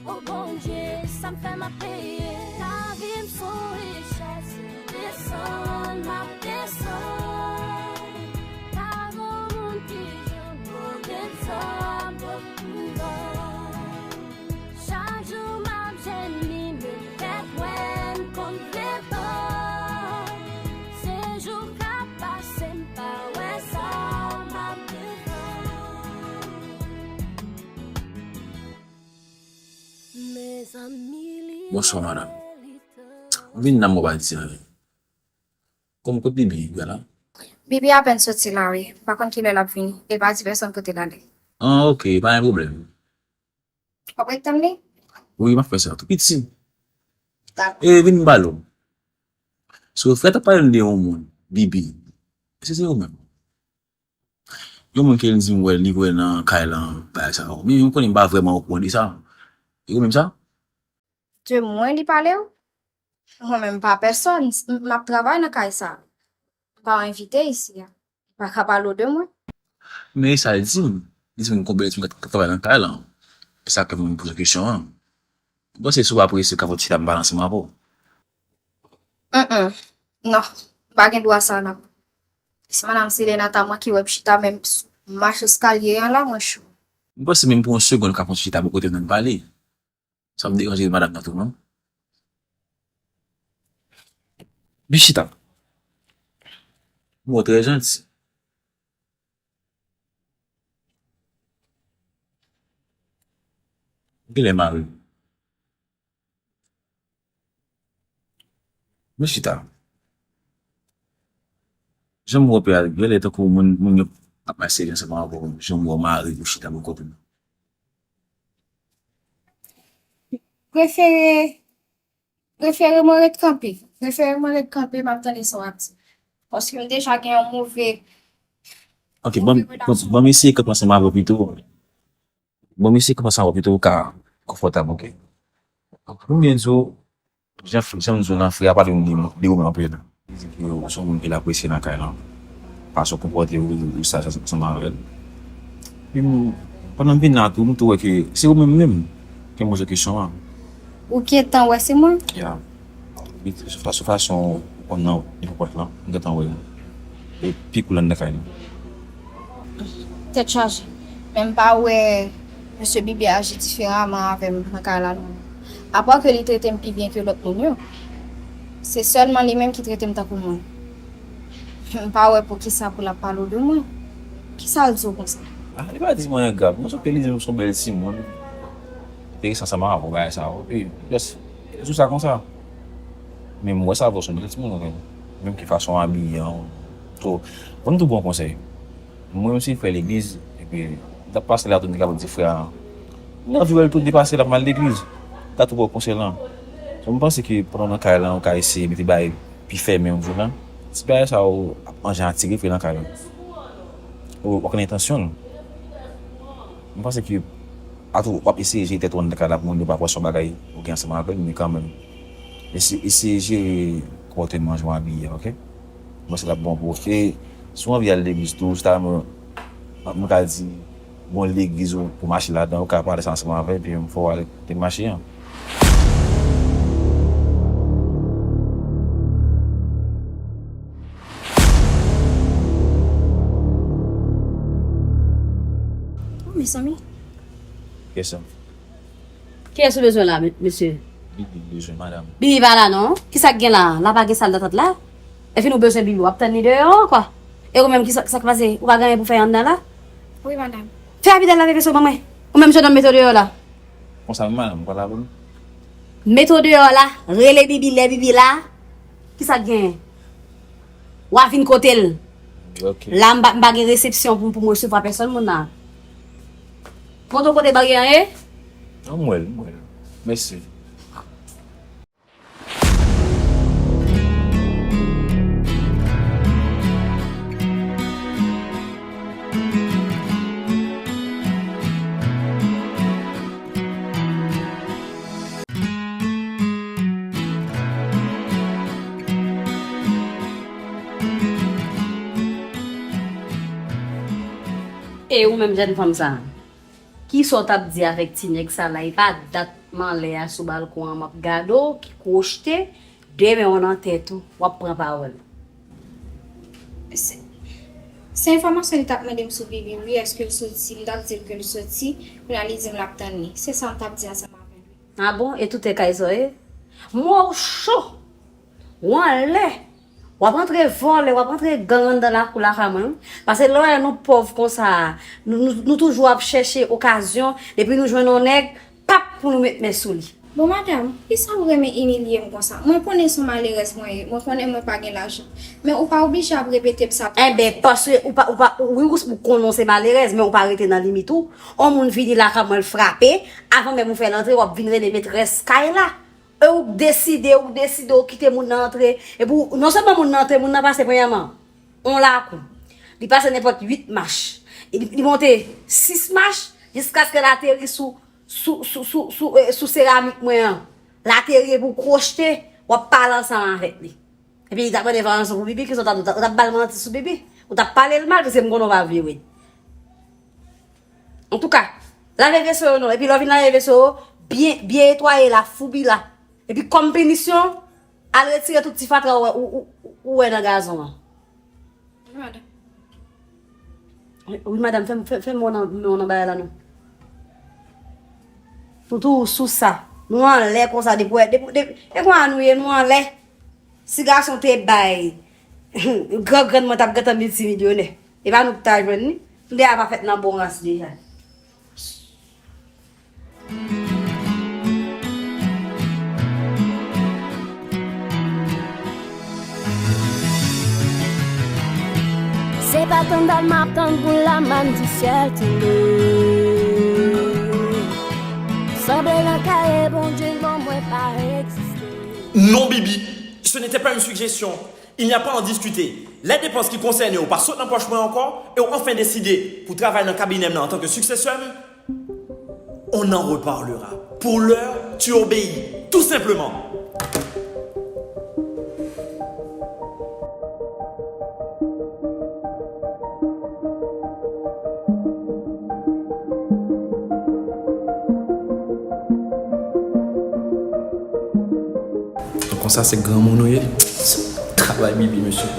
O Bondye, sa m fè m ap peye. Lavi m se yon richès, desann m ap desann. Pa gon moun ki janm mande m sa m pot pou vann. Chak jou m ap jwenn li, men tèt mwen m konn vle vann. Se jou k ap pase, m pa wè sa m ap defann. Bonswa, madanm. M vin nan mwen pa di anyen. Kòm kot Bibi, Bèla? Bibi apèn soti la, wi. M pa konn kilè l ap vini. E l pa di pèsonn kote l ale. Ah, ok, pa gen pwoblèm. W ap ret tann li? Wi, m ap fè sa tou piti. Dakò. E vin m pale w. So, frè t ap pale m de yon moun, Bibi. Èske se ou menm? Yon moun ke l di m wè li wè nan kay lan, bagay sa yo. Men mwen konnen m pa vrèman okouran de sa. E ou menm sa? De mwen li pale w? Mwen menm pa pèsòn, m, m ap travay nan kay sa. M pa envite isi a. Li pa ka pale w de mwen. Men e sa l di m. Li di m gon bèl timoun k ap travay nan kay lan. E sa k fè m poze w kesyon an. M panse si w apresye w ka fè yon ti chita m pale ansanm avè w. Mm, mm. Non, m pa gen dwa sa non. Se madanm Selena ta mwen ki wè m chita menm sou mach eskalye an la, mwen cho. M panse menm pou yon segonn w ka fè yon ti chita bò kote m nan n pale. Sa p deranje madanm nan tou non. Vin chita. Ou trè janti. Genlè mari m. Vin chita. Jan m wè w ap pale, genlè tankou moun, moun yo ap mal sèvi ansanm avè w, jan m wè w mare pou chita bò kote m. Prefere, prefere mwen ret kanpe. Prefere mwen ret kanpe, m ap tande sa w ap di. Paske m deja gen yon move, ok, move ban m, ban m, relasyon. Ban m eseye kanpe ansanm avè w pito. Bon, mesye, kòman sa w pito w ka konfòtab, oke? Pou m byen di w, jan, jan m di w lan, frè a pale m de, de ou menm anpil. Li di ke w se yon moun ke l apresye nan kay lan. Fason w konpòte w, ou saj ansanm avè l. Epi m, pandan m vin la tou, m tou wè ke se ou menm menm ke m poze kesyon an. Ou gentan wè se mwen? Ya. Epi sou fa-, sou fason ou konn nan nenpòt lan, m gentan wè. E pi kou l anndan kay lan. Tèt chaje. Men m pa wè mesye Bibi aji diferaman avè m nan kay la non. Apa ke li trete m pi byen ke lòt moun yo. Se sèlman li menm ki trete m tankou moun. M pa wè poukisa pou l ap pale w de mwen. Kisa l di w konsa? Ah, li pa di m anyen grav. Mwen sonje li di m se yon bèl timoun. Te rete ansanm avè w, bagay sa yo. Epi, just, sou sa konsa. Men m wè sa vò sou bèl timoun, ok. Menm ki fason abiye an. So, ban m tou bon konsèy. Mwen menm se frè legliz, epi m t ap pase la tou, m te kapab di frè a, m anvi wè l tou, m te pase l ap mal legliz. M ta tou ba w konsèy lan. So, m panse ke pandan w nan kay lan, ou ka eseye mete bagay pi fèmen yon jou lan. Ti bagay sa yo ap manje atire frè nan kay lan. Ou, ou konn entansyon l. M panse ke atou w ap eseye jere tèt ou anndan kay la pou moun yo pa panse yon bagay ou gen ansanm avè l, men kanmenm. Eseye, eseye jere kòman w te manje, w abiye, oke? Mwen se l ap bon pou ou. E si w anvi al legliz tou, sa mwen, mwen ka di, bon legliz ou pou mache ladan, ou ka pale sa ansanm avè l, epi m fè w ale kote mache an. Oh, mezanmi. Yes, sir. Kiyès ou bezwen la, me-, mesye? Bibi m bezwen, madanm. Bibi pa la, non. Kisa k gen la? La pa gen sal datant la? Epi nou bezwen Bibi, w ap tann li deyò ankò? E ou menm, kisa, sa k pase? Ou pa gen anyen pou fè anndan la? Wi, madanm. Fè Abidal lave veso ban mwen. Ou menm, jennonm, mete w deyò la. Konsa, madanm, ou pa la pou nou? Mete w deyò la, rele Bibi, lè Bibi la, kisa k genyen? W a vin kote l. Ok. La, m pa, m pa gen resepsyon pou, pou m resevwa pèsòn moun nan. Montre w kote baryè an ye? Non, m wè l, m wè l. Mèsi. E ou menm jèn fanm sa, kisa w t ap di avèk ti nèg sa la? E pa dat m anlè a sou balkon an m ap gade w, ki kwochte, de men w nan tèt ou, w ap pran pawòl. Se, se enfòmasyon li t ap mande m sou Bibi, wi, èske l soti, m t ap di l ke l soti, kounye a li di m l ap tann li. Se sa m t ap di ansanm avè l, wi. A bon? E tout e kay sa w ye? M wè w cho! W anlè! W ap antre vòlè, w ap antre gang anndan lakou lakay mwen, wi. Paske lè w wè nou pòv konsa a, nou, nou, nou toujou ap chèche okazyon, depi nou jwenn yon nèg, pap, pou nou met men sou li. Bon, madanm, kisa ou renmen imilye m konsa? Mwen konnen se yon malerèz mwen ye, mwen konnen mwen pa gen lajan. Men ou pa oblije ap repete m sa tou. Enben, paske ou pa, ou pa, ou, wi, ou, ou konnen w se malerèz, men ou pa rete nan limit ou. On moun vini lakay mwen, l frape, avan menm ou fè l antre, w ap vin rele metrès kay la. E ou deside, ou deside, ou kite moun nan antre. Epi ou, non sèlman moun nan antre, moun nan pase premyèman on lakou. Li pase nenpòt uit mach. Li, li monte sis mach jiskaske l ateri sou, sou, sou, sou, sou, eh, sou seramik mwen an. L ateri epi w kwochte, w ap pale ansanm avèk li. Epi li t ap mande pawòl ansanm pou Bibi, kisa w t ap, ou t ap, ou t ap ba l manti sou Bibi? Ou t ap pale l mal, paske m konnen w pa vle wè. Antouka, lave veso yo non. Epi lè w fin lave veso yo, byen, byen netwaye la, foubi la. Epi kòm pinisyon, al retire tout ti fatra ou, ou, ou, ou wè nan gazon an. Wi, madanm. Wi, wi, madanm, fè m, fè, fè m wè nan, men w nan bagay la non. Nou tou sou sa. Nou anlè konsa, depi, depi, depi, e konsa nou ye, nou anlè. Si gason te bay, gran grann mwen t ap gentan miltimilyonè. E pa nou ki ta jwenn li. M deja pa fèt nan bon ras deja. Se pa tann dal m ap tann pou la mann di syèl tonbe. Sanble nan kaye Bondye ban mwen pa egziste. Non, Bibi, ce n'était pas une suggestion. Il n'y a pas à en discuter. Les dépenses qui concernent ou pa sot nan pòch mwen ankò, e ou enfin décidé pou travay nan kabinè m nan antanke siksesè m, on en reparlera. Pour l'heure, tu obéis, tout simplement. Konsa se granmoun ou ye? Travay Bibi, mesye.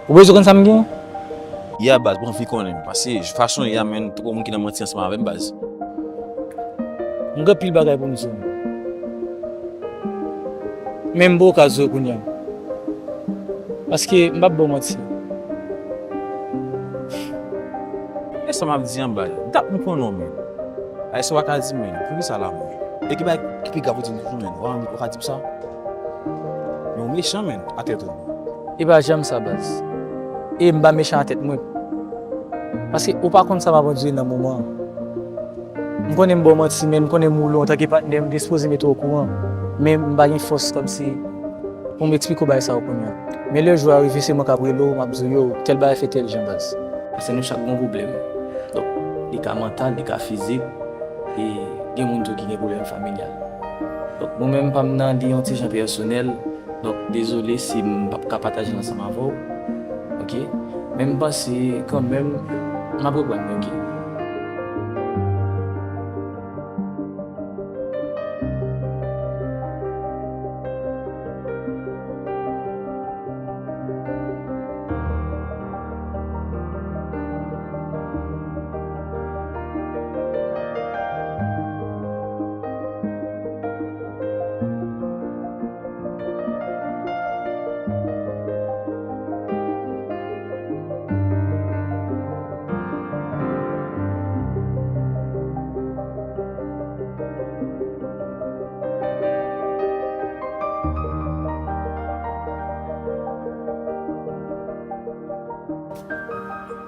Ou bezwen konn sa m gen? Ya baz, m anvi konnen, paske fason ya menm, twò moun ki nan manti ansanm avè m baz. M gen anpil bagay pou m di w. Men m pa okazyon kounye a. Paske m p ap ba w manti. E Sa m ap di an baz, m t ap konprann ou, men. Ay, sa w pa ka di, men, poukisa la, men? E ki bagay ki pi grav ou di m toujou, men? Ou ka di m sa? Men ou mechan, men, a tèt ou. E pa janm sa, baz. E m pa mechan a tèt mwen. Paske ou pa konn sa m ap andire nan moman an. M konnen m ba w manti, men m konnen m woule w antanke patnè, m te sipoze mete w okouran. Men m pa gen fòs kòmsi pou m eksplike w bagay sa yo kounye a. Men lè jou a rive, se mwen k ap rele w, m ap di w, yo, tèl bagay fè tèl jan, baz. Paske nou chak gen yon pwoblèm. Donk, li ka mantal, li ka fizik, e gen moun tou ki gen pwoblèm familyal. Donk, mwen menm pa m nan li yon ti jan pèsonèl, donk, dezole si m p ap ka pataje l ansanm avè w, oke? Men m panse kanmenm, m ap reprann li, oke?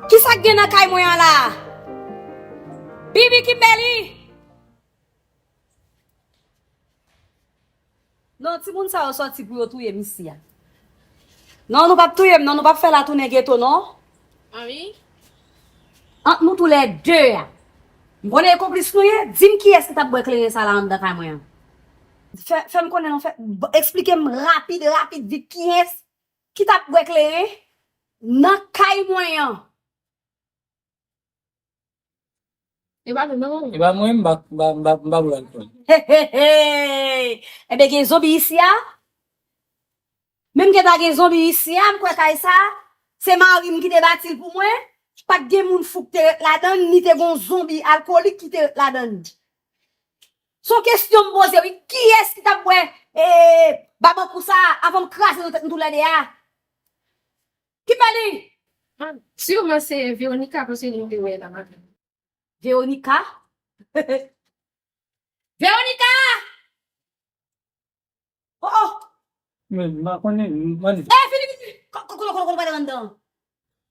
Kisa k gen nan kay mwen an la? Bibi, Kimberly! Non, timoun sa yo sòti pou yo touye m isi a. Non, nou p ap touye m, non, nou p ap fè la tounen geto, non. Anvi? Ant nou toulède a. M konnen e konplis nou ye, di m kiyès ki t ap bwè kleren sa la anndan kay mwen an. Fè, fè m konnen non, fè, b-, eksplike m rapid, rapid, vit, kiyès ki t ap bwè kleren nan kay mwen an. E pa nou non. E pa mwen, m pa, m pa, m pa, m pa bwè alkòl. Hey, hey, hey! Enben, gen zonbi isi a? Menm ke ta gen zonbi isi a, m kwè kay sa, se mari m ki te bati l pou mwen. Pa t gen moun fou ki te ret ladan l, ni te gen yon zonbi alkolik ki te ret ladan l. Se yon kesyon m poze, wi. Kiyès ki t ap bwè, e, babankou sa a avan m kraze nan tèt nou toulède a? Kimberly! Ah, siman se Veronica, paske nou te wè la maten. Veronica? Veronica! Oh, oh! Men, m pa konnen, m pa... Eh, vini, vini, vini! Ko-, ko-, kote, kote, kote, kote, anndan?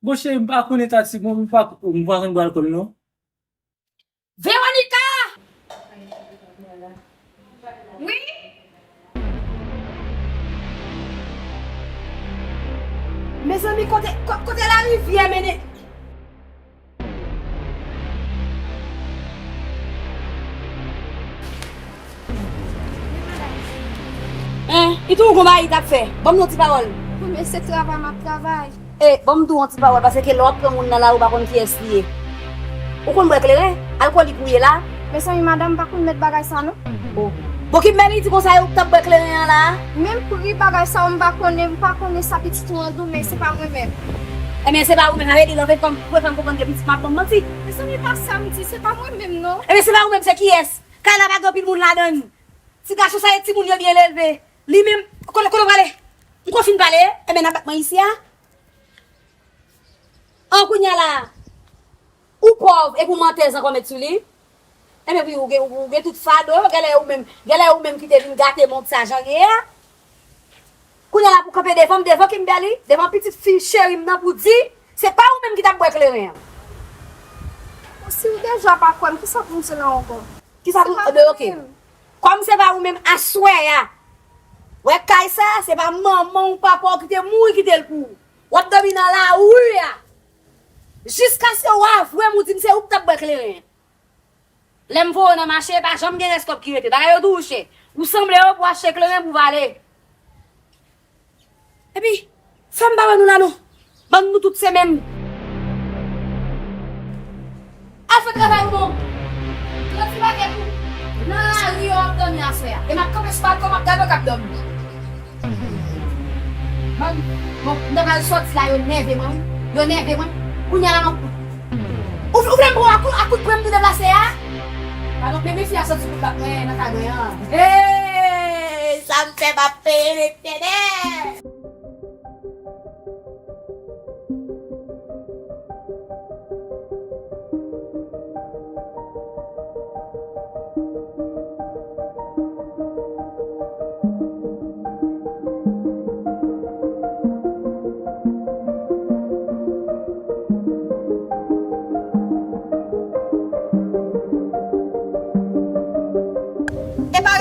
Bon, cheri, m pa konnen tati, bon, m pa, m pa konn bwè alkòl, non. Veronica! Wi? Mezanmi, kote, ko-, kote larivyè mennen? Hein, li tou gon bagay li t ap fè. Ban m yon ti pawòl. Wi, men se travay m ap travay. E, ban m di w yon ti pawòl, paske lè w ap pran moun nan lari, ou pa konn kiyès li ye. Ou konn bwè kleren? Alkòlik ou ye la? Mezanmi, madanm, m pa konn mèt bagay sa, non. Oh. Bon, Kimberly di konsa, ou t ap bwè kleren an la? Menm pri bagay sa yo, m pa konnen, m pa konnen sa pitit ou an di w, men se pa mwen menm. Ebyen, se pa ou menm, sa vle di, lè w fè m, fè m konprann ke pitit m ap ban m manti. Mezanmi, pa sa m di, se pa mwen menm, non. Ebyen, se pa ou menm, se kiyès? Kay la pa gen anpil moun ladan l. Ti gason sa e timoun yo byen leve. Li menm, kote, kote w prale? M konn fin pale, ebyen n ap bat mwen isi a. An kounye a la, ou pòv epi w mantèz ankò mèt sou li. Ebyen wi, ou gen, ou gen tout fado, genlè ou menm, genlè ou menm ki te vin gate mond sa jan l ye a. Kounye a la pou kanpe devan m, devan Kimberly, devan pitit fi cheri m nan pou di, se pa ou menm ki t ap bwè kleren an. Bon, si w deja pa kwè m, kisa pou m di la ankò? Kisa pou, ebyen, oke. Kòm se pa ou menm aswè a. Wè kay sa, se pa manman w, papa w ki te mouri kite l pou ou. W ap dòmi nan lari a. Jiskaske w avwe m, ou di m se ou k t ap bwè kleren. Lè m voye w nan mache, pa janm gen rès kòb ki rete. Bagay yo toujou chè. Ou sanble yo pou achte kleren pou vale. Epi, fè m pa wè nou la non. Bann nou tout se menm. Al fè travay ou non. Pran ti pakèt ou. Nan lari yo ap dòmi aswè a. E m ap kanpe sou balkon, m ap gade yo k ap dòmi. Bann, bon, m ta pral sòti la, yo nève mwen, wi. Yo nève mwen. Kounye a la, m ap, ou, ou vle m pran ak, ak kout pwen m tou deplase a? Padon, men, men fi a sòti kout bat mwen nan kay mwen an. Hey! Sa m fè m ap peye, Letènèl!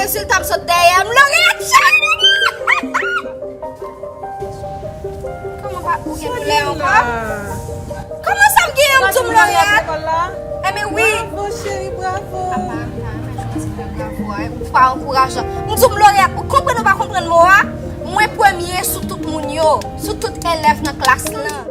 Si l t ap sot dèyè m, Lorette cheri! Kòman pa ou gen doulè ankò? Kòman sa m genyen, m di w Lorette? Enben wi. Bravo, cheri, bravo. Apa, apa, apa, jodi fè bravo a, ou pa ankourajan. M di w Lorette, ou konprann ou pa konprann mo a? Mwen premye sou tout moun yo, sou tout elèv nan klas lan.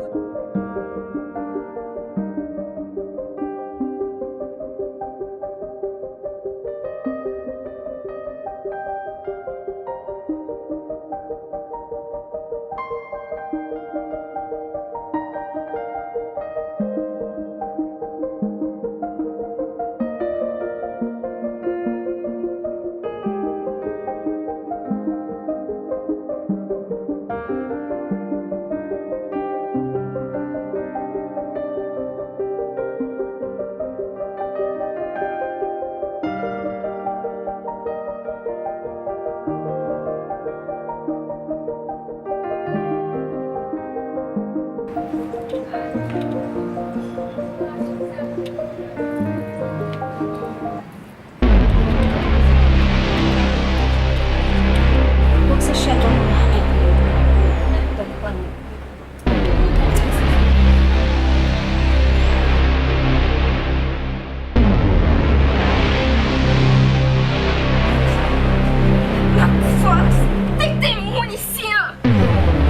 Tèt demoun isi an!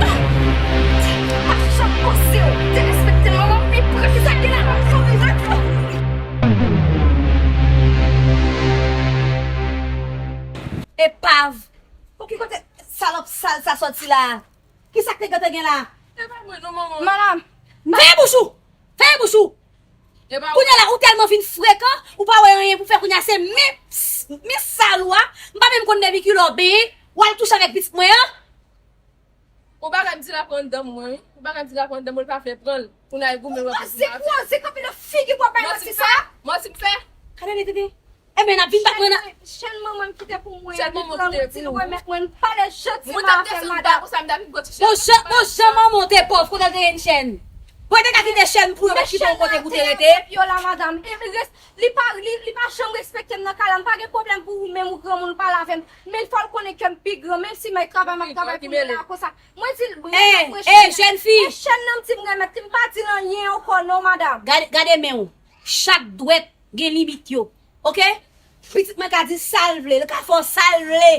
Pa janm poze w derespekte manman m pi pre ki sa gen la nan fon m. Epav! Pou ki kote salòp sal sa sòti la? Ki sa k te gentan gen la? E pa mwen non, manman. Madanm! Fèmen bouch ou! Fèmen bouch ou! E pa mwen. Kounye a la, ou tèlman vin frekan, ou pa wè anyen pou fè kounye a, se men, men sal ou a. M pa menm konn depi kilè w benyen, w al touche avèk pitit mwen an. Ou pa ka di l ap pran anndan mwen, wi. Ou pa ka di l ap pran anndan mwen, l pa fè pran l. Pou n al goumen wè pou se pou se kanpe nan figi w ap bay manti sa. Manti m fè? Gade li tete. Enben, n ap vin bat mwen nan. Chèn manman m kite pou mwen. Chèn manman m kite pou ou. Di l remèt mwen, m pale jantiman avè l, madanm. Bon jan, bon jan manman w te pòv, kote l te jwenn chèn? Bon, te ka kite chèn pou yo, pa kite yon kote pou te rete. Yo la, madanm. E res-, li pa, li, li pa janm respekte m nan kay la. M pa gen pwoblèm pou ou menm ou granmoun ou pale avè m. Men fò l konnen ke m pi gran, menm si m al travay, m ap travay pou mwen la konsa. Mwen di l, mwen ap mwen chèn nan. Ey, jèn fi! E chèn nan m di m remèt li, m pa di l anyen ankò non, madanm. Gade, gade men w. Chak dwèt gen limit yo. Oke? Pitit mwen ka di sa l vle, l ka fè w sa l vle.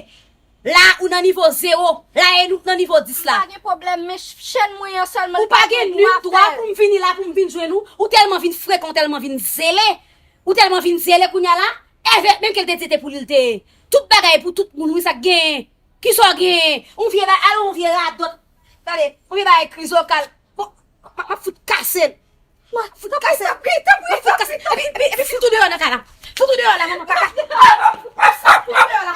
La, ou nan nivo zewo, la, e nou k nan nivo dis la. M pa gen pwoblèm, men ch-, chèn mwen an sèlman, li pa gen dwa fè l. Ou pa gen nul dwa pou m vini la, pou m vin jwenn ou. Ou tèlman vin frekan, ou tèlman vin zele. Ou tèlman vin zele kounye a la. Evè menm ke l te di se te pou li l te ye. Tout bagay pou tout moun, wi, sa k genyen. Kisa w genyen? Yon vye ba-, al yon vye radòt. Gade, yon vye bagay krizokal. Bon, m ap, m ap fout kase l. M ap fout kase l. Tanpri, tanpri, tanpri, tanpri. Epi, epi, epi fout ou deyò nan kay la. Fout ou deyò la, manman kaka. Fout ou deyò la.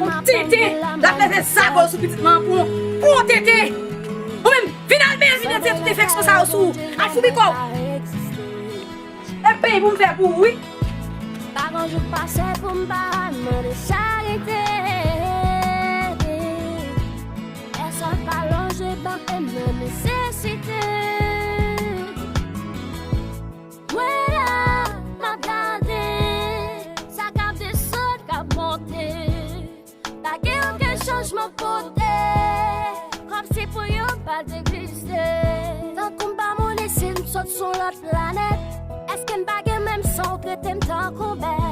Yon tenten, l ap leve zago sou pitit mwen an pou, pou yon tenten. Ou menm, vin al benyen, vin retire tout enfeksyon sa yo sou ou. Al foubi kò w. E peny pou m fè pou ou, wi. Pa gen jou k pase pou m pa mande charite. Pèsonn pa lonje ban e m nan nesesite. Mwen la, m ap gade sa k ap desann, k ap monte. Pa gen okenn chanjman pote, kòmsi pou yo pa t egziste. Tankou m pa moun isit, m sot sou lòt planèt. Èske m pa gen menm san w trete m tankou bèt?